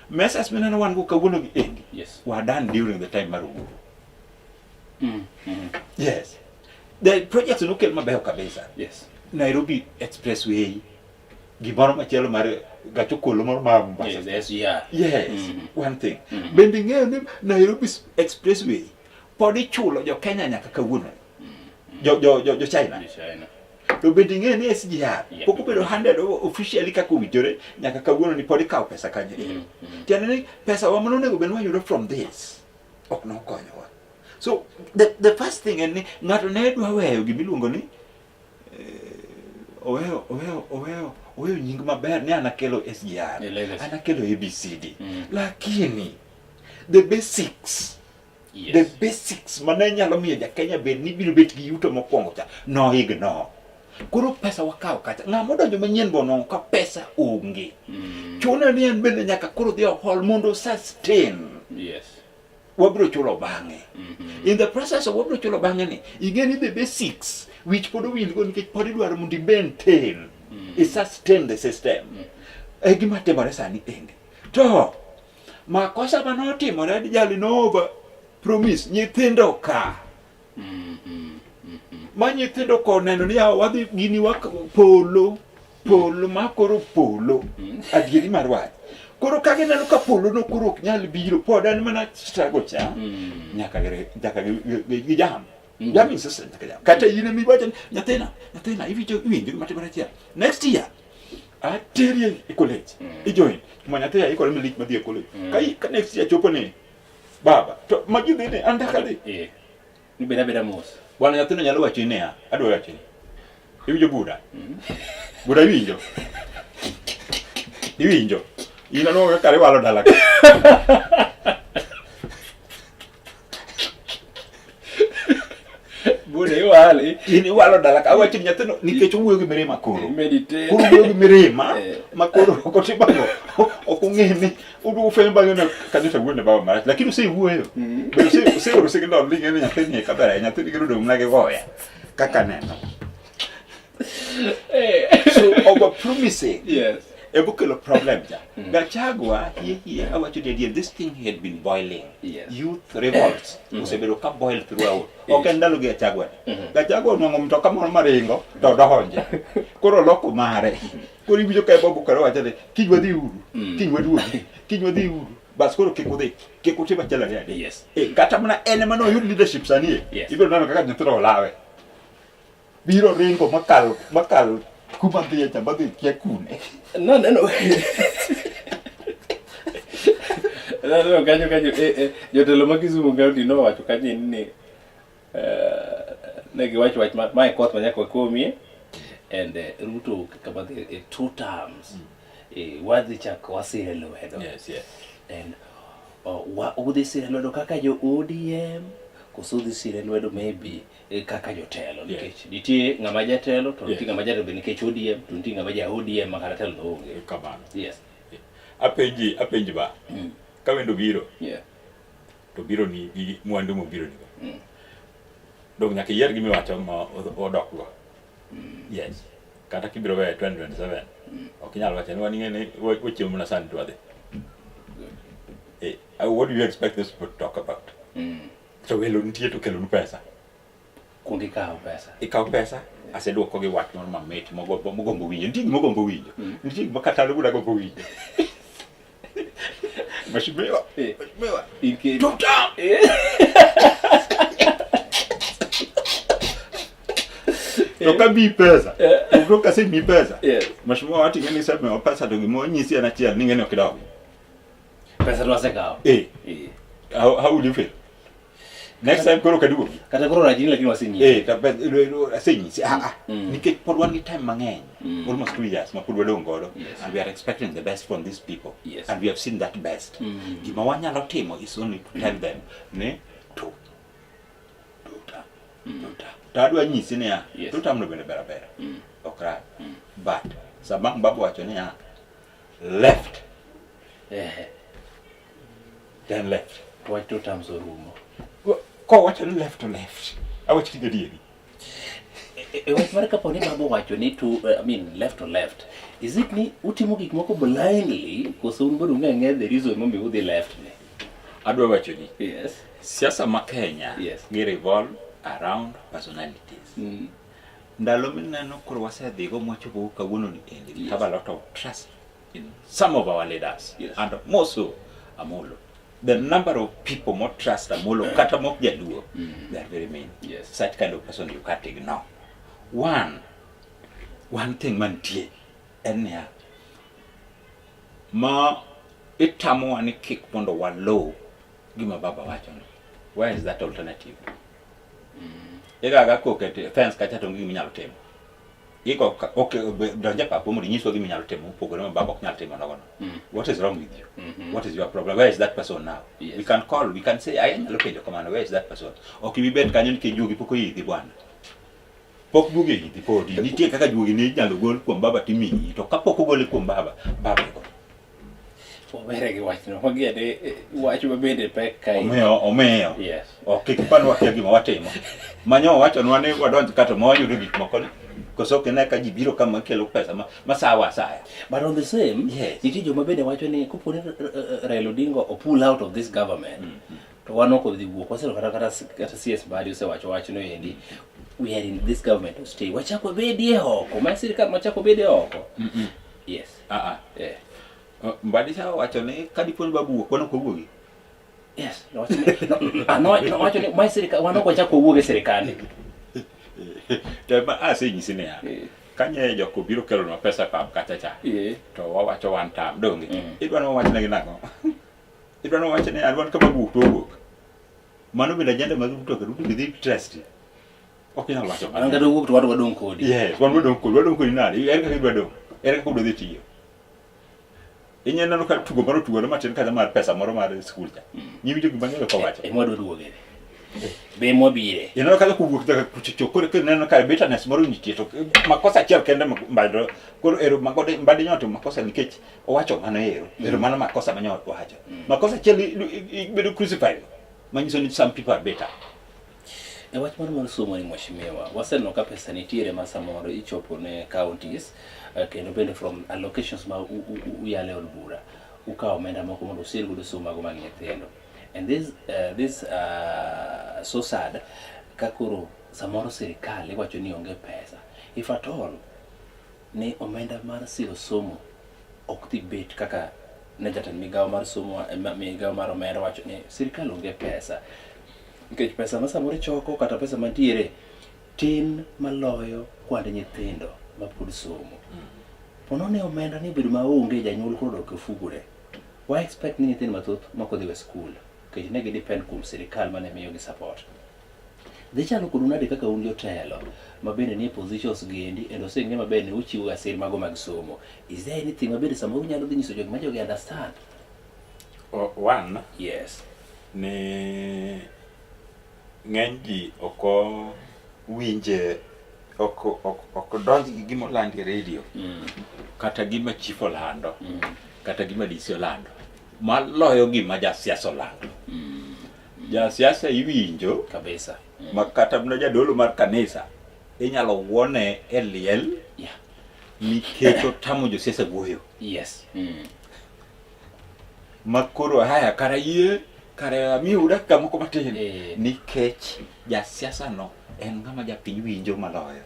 Mesas mineno wan go kawuono gi endi. Were done during the time mar Uhuru. Yes. The projects nokel mabeyo kabisa. Nairobi Expressway, gimoro machielo mar gach okolo moro ma Mombasa. Yes, the SGR. Yes, one thing. Bende ing'eyo ni Nairobi Expressway pod ichulo jo Kenya nyaka kawuono. Jo China. China. To bende ing'eyo ni SGR pok obedo handed over officially kaka owinjore nyaka kawuono ni pod ikawo pesa kanyo ero. Tiende ni pesa wa mane onego bed ni wayudo from this ok nokonyowa. So the first thing en ni ng'ato ne dwa weyo gima iluongo ni oweyo nying maber ni an akelo SGR, an akelo ABCD. Lakini the basics the basics mane nyalo miyo ja Kenya bed ni biro bet gi yuto mokwongo cha no ignore. Koro pesa wakawo kacha. Ng'ama odonjo manyien bo onwang'o ka pesa onge. Chune ni en bende nyaka koro dhi ohol mondo sustain. Wabiro chulo bang'e. In the process of wabiro chulo bang'e ni, ing'e ni the basics Wich pod owil go nikech pod idwaro mondo i maintain, i sustain the system. E gima timore sani endi. To makosa manotimore ni jali no over promise nyithindo ka. Ma nyithindo ka oneno ni yawa wadhi gini wa polo polo ma koro polo adieri mar wach. Koro ka gineno ka polo no koro ok nyal biro pod en mana struggle cha nyaka nyaka gijam. Jam insistent nyaka jam. Kata in ema iwacho ni nyathina nyathina iwinjo iwinjo gima timore achiel. Next year ateri e college i join ma nyathi aikore malich madhi e college. Ka ka next year chopo ni baba to magi dhi ni an dak adhi. Eh. Ni beda beda mos. Bwana nyathino nyalo wacho niya, adwa wacho ni. Iwinjo Buda? Buda iwinjo? Iwinjo? In anwang'o kaka iwalo dala ka. Buda iwali. In iwalo dala ka. Awacho ni nyathino nikech owuoyo gi mirima koro. Meditate. Koro owuoyo gi mirima ma koro ok otim ang'o? Ok ong'e ni uduogo fwenyo bang'e ni kanisa wuone baba marach. Lakini osewuoyo. Be oseoro signal ni ing'e ni nyathini eka ber ahinya. Nyathini kendo dong' mana gi goya. Kaka neno. So over promising. Yes. Ebo kelo problem cha. Gachagua hie hie awacho ni adier this thing had been boiling. Yes. Youth revolts osebedo ka boil throughout. Ok en ndalo gi Gachagua ni. Gachagua onwang'o mtoka moro maringo to odonje. Koro oloko mare. Koro iwinjo ka Bob Okara wacho ni kiny wadhi uru, kiny waduogi, kiny wadhi uru. Bas koro kik udhi, kik utim achiel ariyo adek. Yes. Eh, kata mana en ema noyud leadership sani e. Yes. Ibiro neno kaka nyithindo olawe. Biro ringo makal makal kuma dhiye cha madhi kia kune. No, no, no. Naneno kanyo kanyo eh, eh, jotelo ma Kisumu County nowacho kanyo ni ne giwacho wach ma mae koth ma nyaka wakomie and Ruto kama dhi e two terms wadhi chako wasire lwedo. Yes, yes. And wa udhi sire lwedo kaka jo ODM koso udhi sire lwedo maybe kaka jotelo nikech nitie ng'ama jatelo to nitie ng'ama jatelo be nikech ODM to nitie ng'ama ja ODM ma kata telo no onge. Kamano. Yes. Apenji, apenji ba. Ka wendo biro. Yeah. To biro ni gi mwandu mobiro ni go. Dong nyaka iyier gima iwacho ma odok go. Yes. Kata kibiro weyo 2027, ok inyal wacho ni wan ing'e ni wachiemo mana sani to wadhi. Eh, what do you expect this people to talk about? To welo nitie to kelonu pesa. Kuong ikaw pesa. Ikaw pesa, aseduoko gi wach moro mamit mogombo winjo. Nitie gima ogombo winjo. Nitie gima kata an owuon agombo winjo. Mheshimiwa. Mheshimiwa. Two term. To ka miyi pesa, to ka asemiyi pesa. Mheshimiwa wacho ing'e ni isemiwa pesa to gima onyisi en achiel ni ing'e ni ok idogi. Pesa to asekawo. Eh. How will you feel? Next time koro kaduogi. Kata koro rajini lakini wasenyisi. Eh, ta asenyisi. Ah ah. Nikech pod wan gi time mang'eny. Almost 2 years ma pod wadong' godo. And we are expecting the best from these people. Yes. And we have seen that best. Gima wanyalo timo is only to tell them ni to to adwa nyisi niya, two term no bende ber abera. Ok rach. But sama ang' baba wacho niya, left. Then left. To wach two terms orumo. Kowacho ni left to left. Awacho ni gadieri. E wach mar kapo ni baba owacho ni to I mean left to left. Is it ni utimo gik moko blindly koso un bende ung'e ang'eya the reason momiyo udhi left ni? Adwa wacho ni. Yes. Siasa ma Kenya gi revolve around personalities. Ndalo mineno koro wasedhigo mwachopo kawuono ni endi. We have a lot of trust in some of our leaders. And more so Amolo. The number of people more trust Amolo kata mok jaluo, they are very many. Yes. Such kind of person you can't ignore. One thing mantie en niya, ma itamowa ni kik mondo waluw gima baba wacho ni. Where is that alternative? Igaga koket fence kacha to onge gima inyalo timo. Iko okay, donj e pap mondo inyiswa gima inyalo timo mopogore ma baba ok nyal timo nogono. What is wrong with you? What is your problem? Where is that person now? We can call, we can say, anyalo penjo kamano, where is that person? Ok ibi bet kanyo nikech juogi pok oidhi bwana. Pok juogi oidhi podi. Nitie kaka juogi ne inyalo gol kuom baba timiyi, to kapok ogole kuom baba, baba go. Wawere gi wachno. Magi ane wach ma bende pek ka. Omiyo omiyo. Yes. Ok kik pan wakia gima watimo. Manyo wachonwa ni wadonj ka to ma wayudo gik moko ni. Koso ok ine ka ji biro kama kelo pesa ma, ma sawa asaya. But on the same, yes. nitie joma bende wacho ni kopo ni Raila Odinga o pull out of this government, to wan ok odhi wuok. Waseneno kata kata kata CS Mbadi osewacho wachno endi. We are in this government to stay. Wachak wabedie oko. Ma sirkal machak wabedie oko. Yes. Ah ah. Yeah. Mbadi cha owacho ni ka dipo ni babu wuok wan ok wawuogi. Yes. Nowacho ni no, ah, nowacho ni ma sirkal wan ok wachak wawuog e sirkal. To ema asenyisi niya. Kanye jok obiro kelonwa pesa pap kacha cha. To wawacho one term donge. Idwa ni wawachnegi nang'o? Idwa ni wawach ni an wan ka babu wuok to wawuok. Mano bende agenda mag Ruto ka Ruto be dhi trust. Ok inyal wacho An kata owuok to wan wadong' kodi. Yes, wan wadong' kodi, wadong' kodi nade? Ere kaka idwa dong'? Ere kaka udwa dhi tiyo? Inyalo neno ka tugo moro tugore matin kata mar pesa moro mar skul cha. Niwinjo gima ng'eyo kowacho. Ema wadwa duoge. Be mwabire. Ineno kaka kowuok nyaka kucho koro kineno ka bitterness moro nitie to makosa achiel kende Mbadi koro ero magode Mbadi nyoto makosa nikech owacho mano ero. Ero mano makosa manyo owacho. Makosa achiel ibedo crucified. Manyiso ni some people are better. E wach mar mar somo ni mheshimiwa, waseneno ka pesa nitiere ma samoro ichopo ne counties kendo bende from allocations ma uyalo e od bura ukawo omenda moko mondo usir godo somo mago mag nyithindo. And this so sad ka koro samoro sirikal iwacho ni onge pesa. If at all ni omenda mar siro somo ok dhi bet kaka ne jatend migawo mar somo migawo mar omenda wacho ni sirikal onge pesa nikech pesa ma samoro ichoko kata pesa mantiere tin maloyo kwand nyithindo mapod somo. Pono ni omenda ni obedo maonge janyuol koro odok e ofukore. Wa expect ni nyithindo mathoth mok odhi e skul nikech ne gi depend kuom sirikal mane miyogi support. Dhi chalo kodu nade kaka un jotelo ma bende nie positions gi endi kendo oseng'e maber ni uchiwo ga sir mago mag somo. Is there anything ma bende samoro unyalo dhi nyiso jogi ma jogi understand? One, yes. Ni ng'eny ji ok winje ok donj gi gima olandi e radio kata gima chief olando kata gima DC olando maloyo gima jasiasa olando. Jasiasa iwinjo kabisa ma kata mana jadolo mar kanisa inyalo wuone e liel nikech otamo josiasa wuoyo. Yes. Ma koro haya kara yie kara amiu dakika moko matin nikech jasiasa no en ng'ama japiny winjo maloyo.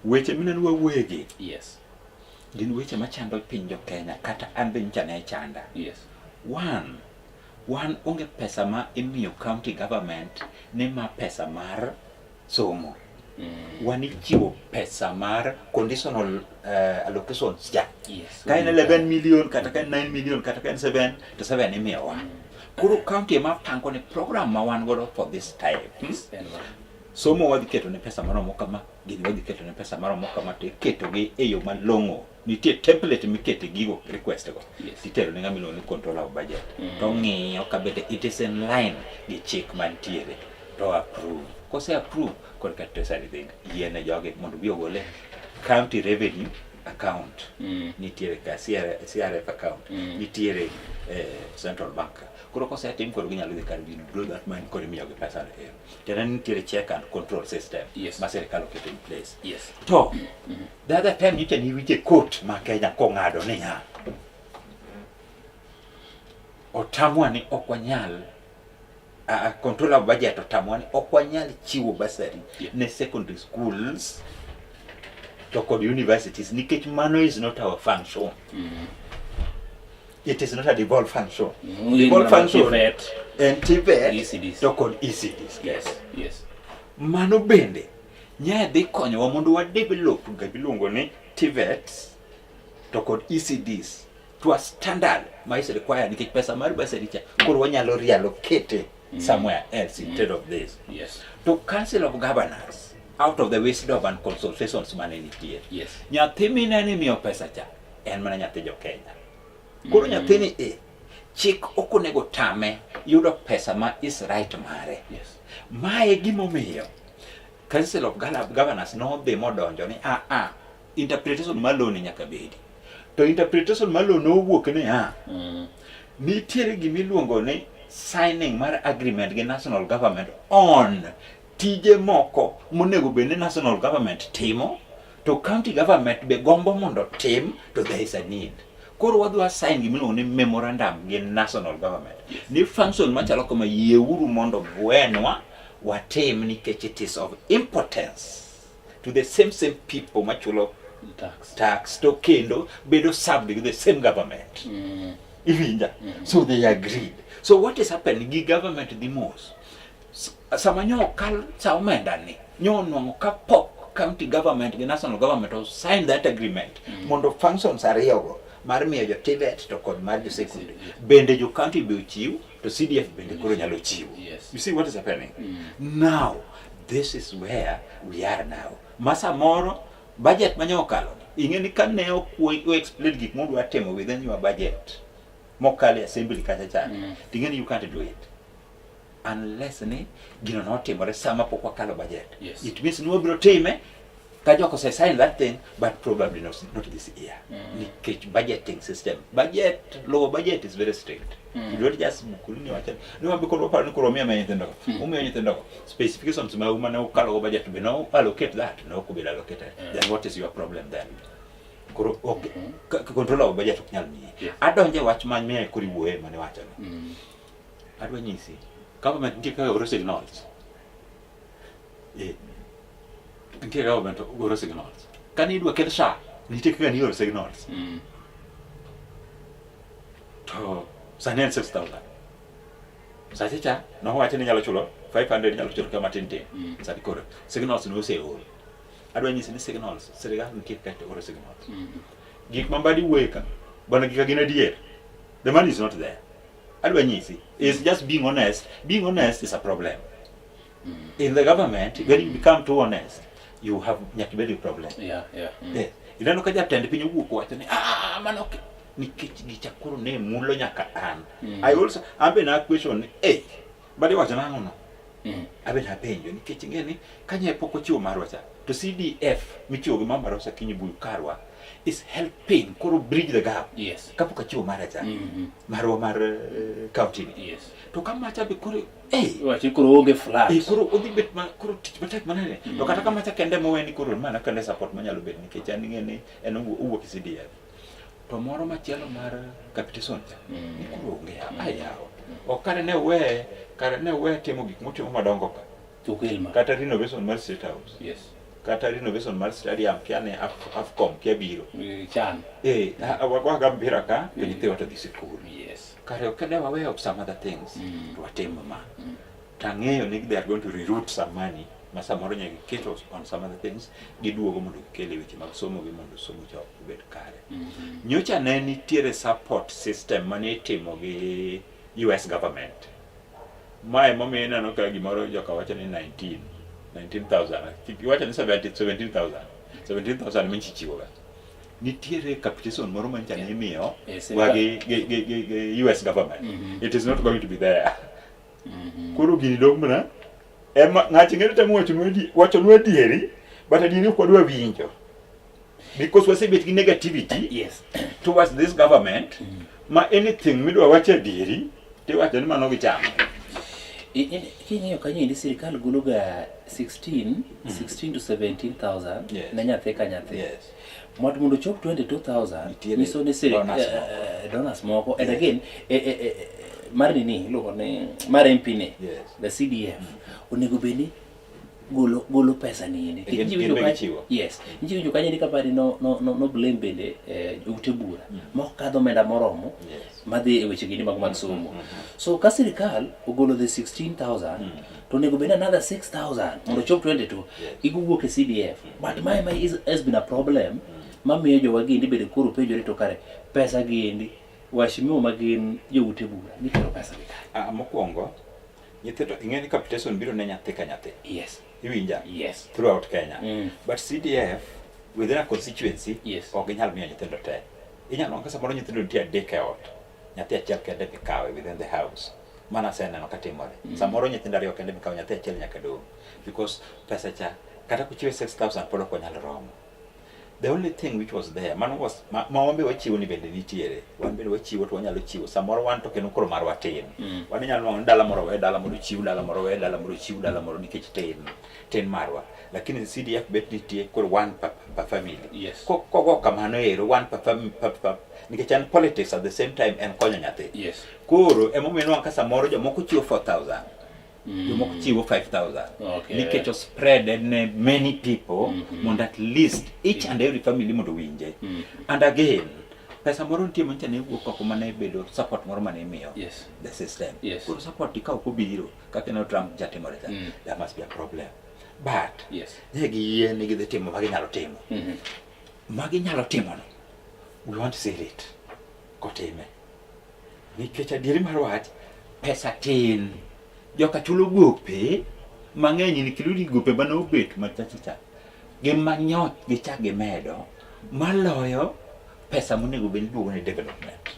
Weche mineno wawuoyegi Yes. gin weche machando piny jo Kenya kata an be nyocha ne chanda. Yes. One, wan onge pesa ma imiyo county government ni ma pesa mar somo. Wan ichiwo pesa mar conditional allocations cha. Yes. Ka en 11 million kata ka en 9 million kata ka en 7 to 7 imiyowa. Koro county ema pango ni program ma wan godo for this time. Somo wadhi keto ne pesa maromo kama, gini wadhi keto ne pesa maromo kama to iketo gi e yo malong'o. Nitie template mikete gigo request go. Yes. Titero ne ng'ama iluongo ni controller of budget. To ng'iyo ka bende it is in line gi chik mantiere to approve. Kose approve korka treasury dhi yiene jogi mondo obi ogole county revenue account. Nitiere ka CRF account. Nitiere central bank. Koro kosetim koro ginyalo dhi kar withdraw that money koro imiyogi pesa no ero. Tiende ni nitiere check and control system Yes. ma sirikal oketo in place. Yes. To the other time nyocha niwinje court ma Kenya kong'ado niya otamwa ni ok wanyal controller of budget otamwa ni ok wanyal chiwo bursary ne secondary schools to kod universities nikech mano is not our function. It is not a devolved function. Devolved function TVET. en TVET ECDs. to kod ECDs. Yes. Yes. Mano bende nya dhi konyowa mondo wa develop gima iluongo ni TVETs to kod ECDs to a standard ma is required nikech pesa mar bursary cha koro wanyalo reallocate somewhere else instead of this. Yes. To Council of Governors out of the wisdom and consultations mane nitie. Yes. Nyathi mineno imiyo pesa cha en mana nyathi jo Kenya. Koro nyathini e chik ok onego tame yudo pesa ma is right mare. Yes. Mae gimomiyo Council of Governors nodhi modonjo ni a a interpretation mar law ni nyaka bedi. To interpretation mar law nowuok niya, nitiere gimiluongo ni signing mar agreement gi national government on tije moko monego bed ni national government timo to county government be gombo mondo tim to there is a need. Koro wadwa sign gimiluongo ni memorandum gi national government ni function machalo kama yieuru mondo gwenwa watim nikech it is of importance to the same same people machulo tax, tax to kendo bedo served with the same government. Iwinja? So they agreed. So what is happening gi government dhi mos. Sama nyo okal sa omenda ni, nyo onwang'o kapok county government gi national government o sign that agreement mondo functions ariyogo mar miyo jo TVET to kod mar jo secondary bende jo county be ochiw to CDF bende koro nyalo chiwo. Yes. You see what is happening? Now, this is where we are now. Ma samoro budget ma nyo okalo ni, ing'e ni kane ok o explain gik modwa timo within your budget mokalo e assembly kacha cha, to ing'e ni you can't do it unless ni gino notimore sama pok wakalo budget. Yes. It means ni wabiro time ka jok ose sign that thing but probably not this year. Nikech budgeting system, budget, luwo budget is very strict. You don't just bukuri ni wacho ni wabi koro waparo ni koro umiyo nyithindo go. Umiyo nyithindo go. Specifications ma mane ukalo go budget be no allocate that, no ok obedo allocated. Then what is your problem then? Koro ok control of budget ok nyal miyi. Adonje e wach ma miye koro iwuoye mane iwacho ni. Adwa nyisi, government nitie kaka oro signals. Eh. Nitie kaka government oro signals. Kane idwa kel SHA, nitie kaka nioro signals. To sani en 6000. Sache cha, nowacho ni nyalo chulo 500 nyalo chulo kama tin tin. Sani koro signals ne oseor. Adwa nyisi ni signals, sirikal nitie kaka oro signals. Gik ma Mbadi wuoye ka, bwana gika gin adier. The money is not there. Adwa nyisi, it's just being honest. Being honest is a problem. In the government, when you become too honest, you have nyaka ibed gi problem. Yeah. Yes. Ineno ka jatend piny owuok owacho ni ah mano ok nikech gicha koro ne mulo nyaka an. I also an be na question ni eh Mbadi wacho nang'o no? Abe napenjo nikech ing'e ni kanye pok ochiwo marwa cha to CDF michiwo gi Mama Rosa Kinyi Buyu karwa is helping koro bridge the gap. Yes. Kapok achiwo mara cha. Marwa mar county ni. Yes. To ka macha be koro eh Wachi koro onge flat. Eh, koro odhi bet ma koro tich matek manade. To kata ka macha kende mowe ni koro mana kende support manyalo bet nikech an ing'e ni en owuok e CDF. To moro machielo mar capitation cha ni koro onge ayawo. Ok kare ne we kare ne we timo gik motimo madongo ka. Kata renovation mar State House. Yes. Kata renovation mar stadium kia ne Afcon kia biro. Chan. Eh, wagoga mpira ka to nyithiwa to dhi sikul. Yes. Kare ok ne wawe some other things to watim ma. Tang'eyo ni they are going to reroute some money ma samoro nyaka giketo on some other things giduogo mondo gikel e weche mag somo gi mondo somo cha obed kare. Nyocha ne nitiere support system mane itimo gi US government. Mae momiyo ineno ka gimoro joka wacho ni 19,000. Iwacho ni 17,000. 17,000 michichiwo ga. Nitiere capitation moro manyicha ne imiyo wa gi US government. It is not going to be there. Koro gini dong' mana ema ng'ato ng'eyo temo wachonwa adieri but adieri ok wadwa winjo because wasebet gi negativity yes. towards this government ma anything midwa wacho adieri tiwacho ni mano gichamo. King'iyo kanyo endi sirikal golo ga 16 to 17,000 ne nyathi ka nyathi. Yes. Mondo mondo ochop 22,000 nyiso ni bonus donors moko and again mar nini iluongo ni mar MP ni the CDF onego bed ni golo pesa ni endi. Gin be gichiwo. Yes. Nitie winjo kanyo ni kapari no blame bende ute bura mok kadho omenda moromo madhi e weche gini mag somo. So ka sirikal ogolo the 16,000 to onego bed another 6,000 mondo ochop 22 igo wuok e CDF. But my has been a problem mamiyo jowa giendi bende koro penjore to kare pesa giendi waheshimiwa ma gin joute bura gitero pesa gi kanye? Mokwongo nyithindo ing'e ni capitation biro ne nyathi ka nyathi. Yes. Iwinja? Yes. Throughout Kenya. But CDF within a constituency ok ginyal miyo nyithindo te. Inyalo nwang'o ka samoro nyithindo nitie adek e ot. Nyathi achiel kende mikawe within the house. Mano aseneno katimore. Samoro nyithindo ariyo kende mikawo nyathi achiel nyaka dong'. Because pesa cha kata kochiwe 6,000 pod ok onyal romo. The only thing which was there, mano was ma, ma wan be wachiwo ni bende nitiere. Wan bende wachiwo to wanyalo chiwo. Samoro wan to kendo koro marwa tin. Wan inyalo nwang'o ni dala moro we, dala moro chiw, dala moro we, dala moro chiw, dala moro nikech tin. Tin marwa. Lakini CDF bet nitie koro one per family. Yes. Kogo kamano ero one per nikech en politics at the same time en konyo nyathi. Yes. Koro emomiyo inwang'o ka samoro jomoko chiwo 4000. Jomoko chiwo 5000. Nikech o spread ne many people mondo at least each and every family mondo owinje. And again, pesa moro nitie manyicha ne wuok oko mane bedo support moro mane imiyo the system. Yes. Koro support ka ok obiro kaka ineno Trump jatimore cha, there must be a problem. But ne giyie ni gidhi timo ma ginyalo timo. Ma ginyalo timono, we want to see it kotime. Nikech adieri mar wach, pesa tin. Joka chulo gope mang'eny including gope mane obet machachacha gi manyoch gichak gimedo maloyo pesa monego bed ni iluongo ni development.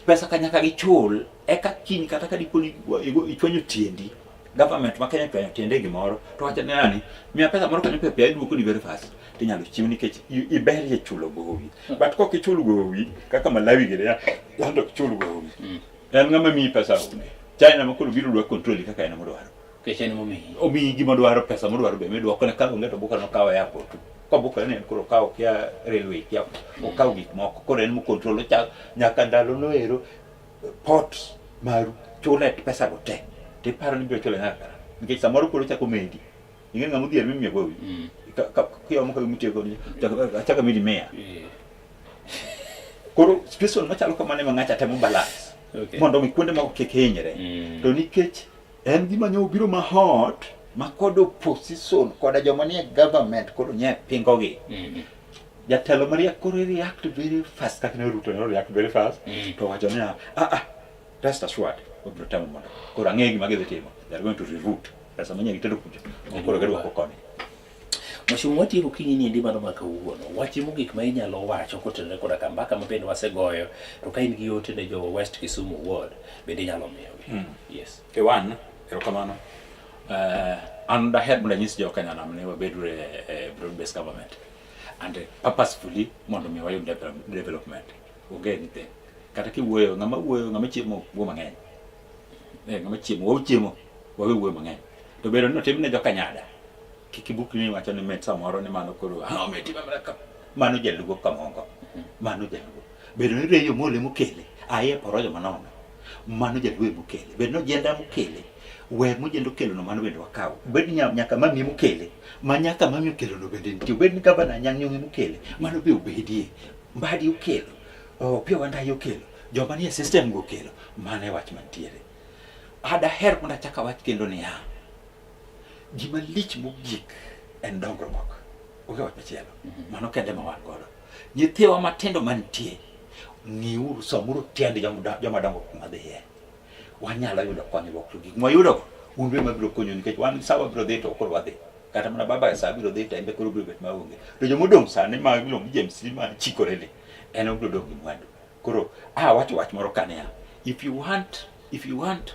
Pesa ka nyaka gichul eka kiny kata ka dipo ni ichwanyo tiendi government ma Kenya chwanyo tiende gimoro to wacho ni yani miya pesa moro kanyo piyo piyo iduoko ni very fast tinyalo chiw nikech iberie chulo gowi but kok ichul gowi kaka Malawi gini ya yando ok chul gowi en ng'ama miyi pesa onge China ma koro biro dwa control kaka en modwaro Nikech en momiyi. Omiyi gima dwaro pesa modwaro be midwoko ne ka onge to buka nokawo airport. Ka buka ne en koro okawo kia railway kia okawo gik moko koro en mo control ochak nyaka ndalo no ero port maru chule pesa go te. Tiparo ni biro chule nyaka kara. Nikech samoro koro ochako medi. Ing'e ng'ama odhier mimiyo gowi. Kiomo ka gimitiyo kodi achako medi mia. Koro situation machalo kamano ema ng'acha temo balance. Mondo mi kuonde moko kik hinyre. To nikech en gima nyo obiro ma hot ma kod opposition koda joma nie government koro nye pingogi. Jatelo mariek koro react very fast kaka ne Ruto ne react very fast to wacho niya ah rest assured wabiro temo mondo koro ang'e gima gidhi timo they are going to reroute pesa manyien gitero kucho koro gidwoko koni. Mheshimiwa, watieko kinyi niendi mano ma kawuono. Wach mogik ma inyalo wacho kotenore koda ka mbaka ma bende wasegoyo, to ka in gi ote ne jo West Kisumu Ward, bende inyalo miyogi. Yes. Ewan, erokamano. An daher mondo anyis jo Kenya nam ni wabed e broad based government and purposefully mondo mi wayud development. Onge anything. Kata kiwuoyo, ng'ama wuoyo, ng'ama chiemo wuo mang'eny. Ng'ama chiemo, wawe chiemo, wawe wuoyo mang'eny. To bedo ni otim ne joka Nyada, kik ibukni wacho ni mit samoro ni mano koro ah, omiti mana ka mano jaluo kamongo mano jaluo bedo ni reyo mole mokele aye porojo manono mano jaluo mokele bedo ni ojienda mokele wer mojendo okelo no mano bende wakawo bed ni nyaka mami mokele ma nyaka mami okelo no bende nitie obed ni gavana Anyang' Nyong'o mokele mano be obedie Mbadi okelo Opiyo Wandayi okelo joma nie system go okelo mano e wach mantiere adaher mondo achak awach kendo niya gima lich mogik en dongruok onge wach machielo mano kende ma wan godo nyithiwa matindo mantie ng'iuru somuru tiend joma dongo kuma dhiye wanyalo yudo konyruok to gik mwayudogo un be mabiro konyo nikech wan sa wabiro dhi to koro wadhi kata mana baba sa biro dhi to en be koro biro bet maonge to jomodong' sani ma iluongo ni James ma chikore ni en obiro dong' gi mwandu koro awacho wach moro ka niya if you want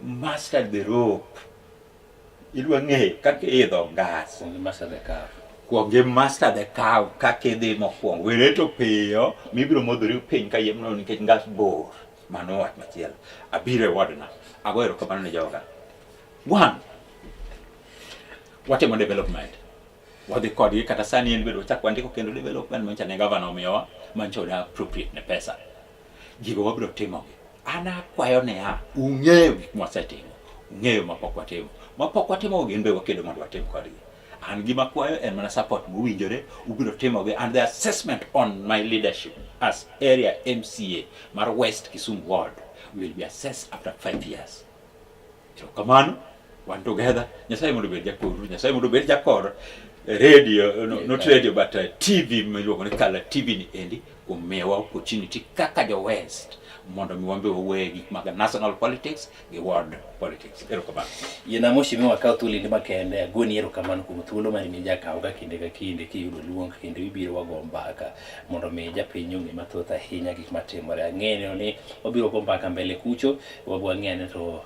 master the rope idwa ng'eyo kaka iidho ngas kuong gi master the cow kaka idhi mokwongo were to piyo mibiro modhori piny ka yiem nono nikech ngas bor mano wach machielo abiro e wardna ago erokamano ne joga one watimo development wadhi kodgi kata sani en bedo wachak wandiko kendo development mancha ne gavana omiyowa mancha ne appropriate ne pesa gigo wabiro timogi an akwayo niya ung'eyo gik mwasetimo ung'eyo mapok watimo mapok watimo gin be wakedo mondo watim kodgi an gima kwayo en mana support mowinjore ubiro timogi and the assessment on my leadership as area MCA mar West Kisumu Ward will be assessed after 5 years Erokamano, wan together. Nyasaye mondo obed jakoru, Nyasaye mondo obed jakor radio, no, not radio but TV miluongo ni Kala TV ni endi kuom miyowa opportunity kaka jo West mondo mi wambe wawuoye gik mag national politics gi ward politics. Erokamano. Yiena mheshimiwa kaw thuoloni makende agoni erokamano kuom thuolo mani mijakawo ga kinde ka kinde kiyudo luong kendo ibiro wago mbaka mondo mi japiny ong'e mathoth ahinya gik matimore. Ang'eyo ni wabiro go mbaka mbele kucho, wabo wang'e ane to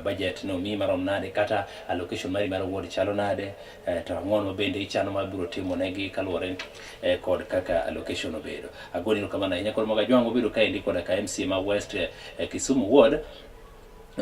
budget no miyi marom nade kata allocation mari mar ward chalo nade, to ang'o ma bende ichano ma biro timo negi kaluwore kod kaka allocation obedo. Agoni erokamano ahinya. Koro Moga Jwang' obedo kaendi koda ka MCA ma West Kisumu Ward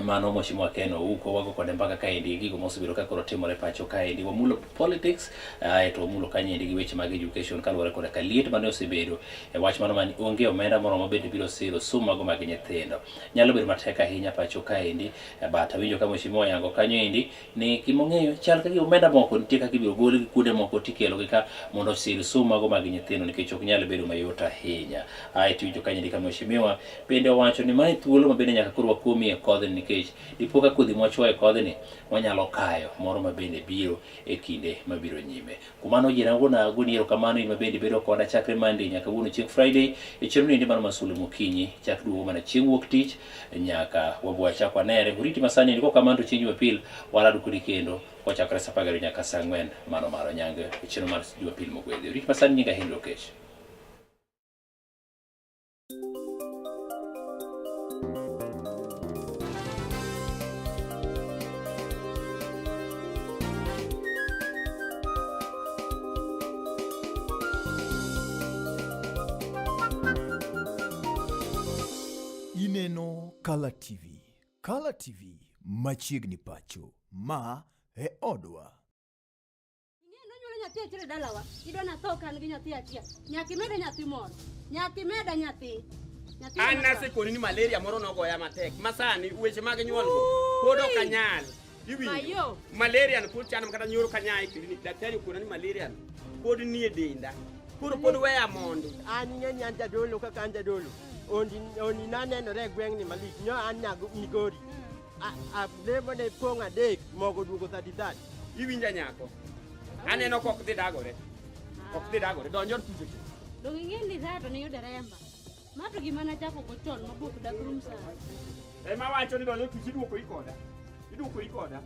mano Mheshimiwa Ken Ouko wago kode mbaka kaendi gigo mosebedo ka koro timore pacho kaendi wamulo politics aeto wamulo kanyendi gi weche mag education kaluwore koda ka liet mane osebedo e wach mano mani onge omenda moromo bende biro siro somo mago mag nyithindo nyalo bedo matek ahinya pacho kaendi but awinjo ka Mheshimiwa oyango kanyo endi ni gimong'eyo chal ka gi omenda moko nitie kaka ibiro gol gi kuonde moko tikelo gi ka mondo osir somo mago mag nyithindo nikech ok nyal bedo mayot ahinya. Aeto iwinjo kanyo ka Mheshimiwa bende owacho ni mae thuolo ma bende nyaka koro wakomie kodhni nikech dipo ka kodhi mwachuoyo e kodhni wanyalo kayo moro ma bende biro e kinde mabiro nyime. Kuom mano yiena wuon agoni erokamano in ma bende ibedo koda chakre Monday nyaka wuono chieng' Friday e chenro niendi mar Masule Mokinyi chak duogo mana chieng' wuok tich nyaka wabo wachak wanere. Oriti masani endi kokamano to chieng' Jumapil warado kodi kendo kochakore saa 12 nyaka saa 4 mano mar Onyango e chenro mar Jumapil mogwedhi. Oriti masani nyinga Henry Okech. Ineno Kala TV. Kala TV machiegni pacho. Ma e odwa. Ing'e nonyuolo nyathi achiel e dalawa. Idwa natho ka an gi nyathi achiel. Nyaka imeda nyathi moro. Nyaka imeda nyathi. Nyathi An moro. nasekoni ni malaria moro nogoya matek ma sani weche mag nyuol go pod ok anyal. Iwinjo? Mayo. Malaria no pod chando kata nyoro kanya e klinik. Daktari okona ni malaria no pod nie denda. Koro pod weya mondo. An ing'e ni an jadolo kaka an jadolo. Ondi oni nanenore e gweng'ni malich. Nyo an nyago Migori. Lemo ne pong' adek mogo duogo 33. Iwinja nyako. Aneno kok dhi dagore. Ok dhi dagore. Donj od kucho cha. Donge ing'e ni tha to niyudo remba. Ma to gima nachako go chon mabok dak rum sani. Ema wacho ni donj od kucho iduokori koda. Iduokori koda.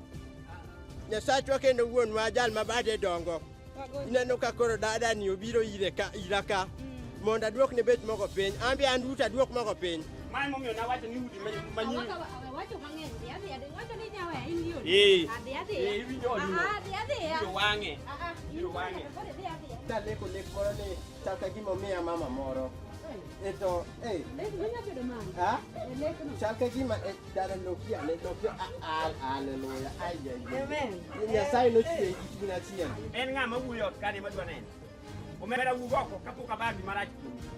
Nyasachwa kendo wuonwa jal ma bade dongo. Ineno ka koro dada ni obiro ire ka ira ka mondo aduokne bech mogo piny. An be an duto aduok mogo piny. Mae momiyo nawacho ni udi manyien. Wacho mang'eny, dhi adhiya, wacho ni nyaweya in gi odi. Eh. Adhi adhiya. Eh, iwinjo odi no. Ah, adhi adhiya. Ibiro wang'e. Ah, ah, in Ibiro wang'e. koro idhi adhiya. Naleko lek moro ni chal ka gima omiya mama moro. E to, eh, Lek no nyalo bedo mane? ha? E lek no. Chal ka gima e dada lokia ne lokia haleluya. Ai ai. Amen. Nyasaye nochweyi gi chuny achiel. En ng'a ma wuoyo ot kane madwa neno. Omera wuog oko kapok abagi marach kuomi.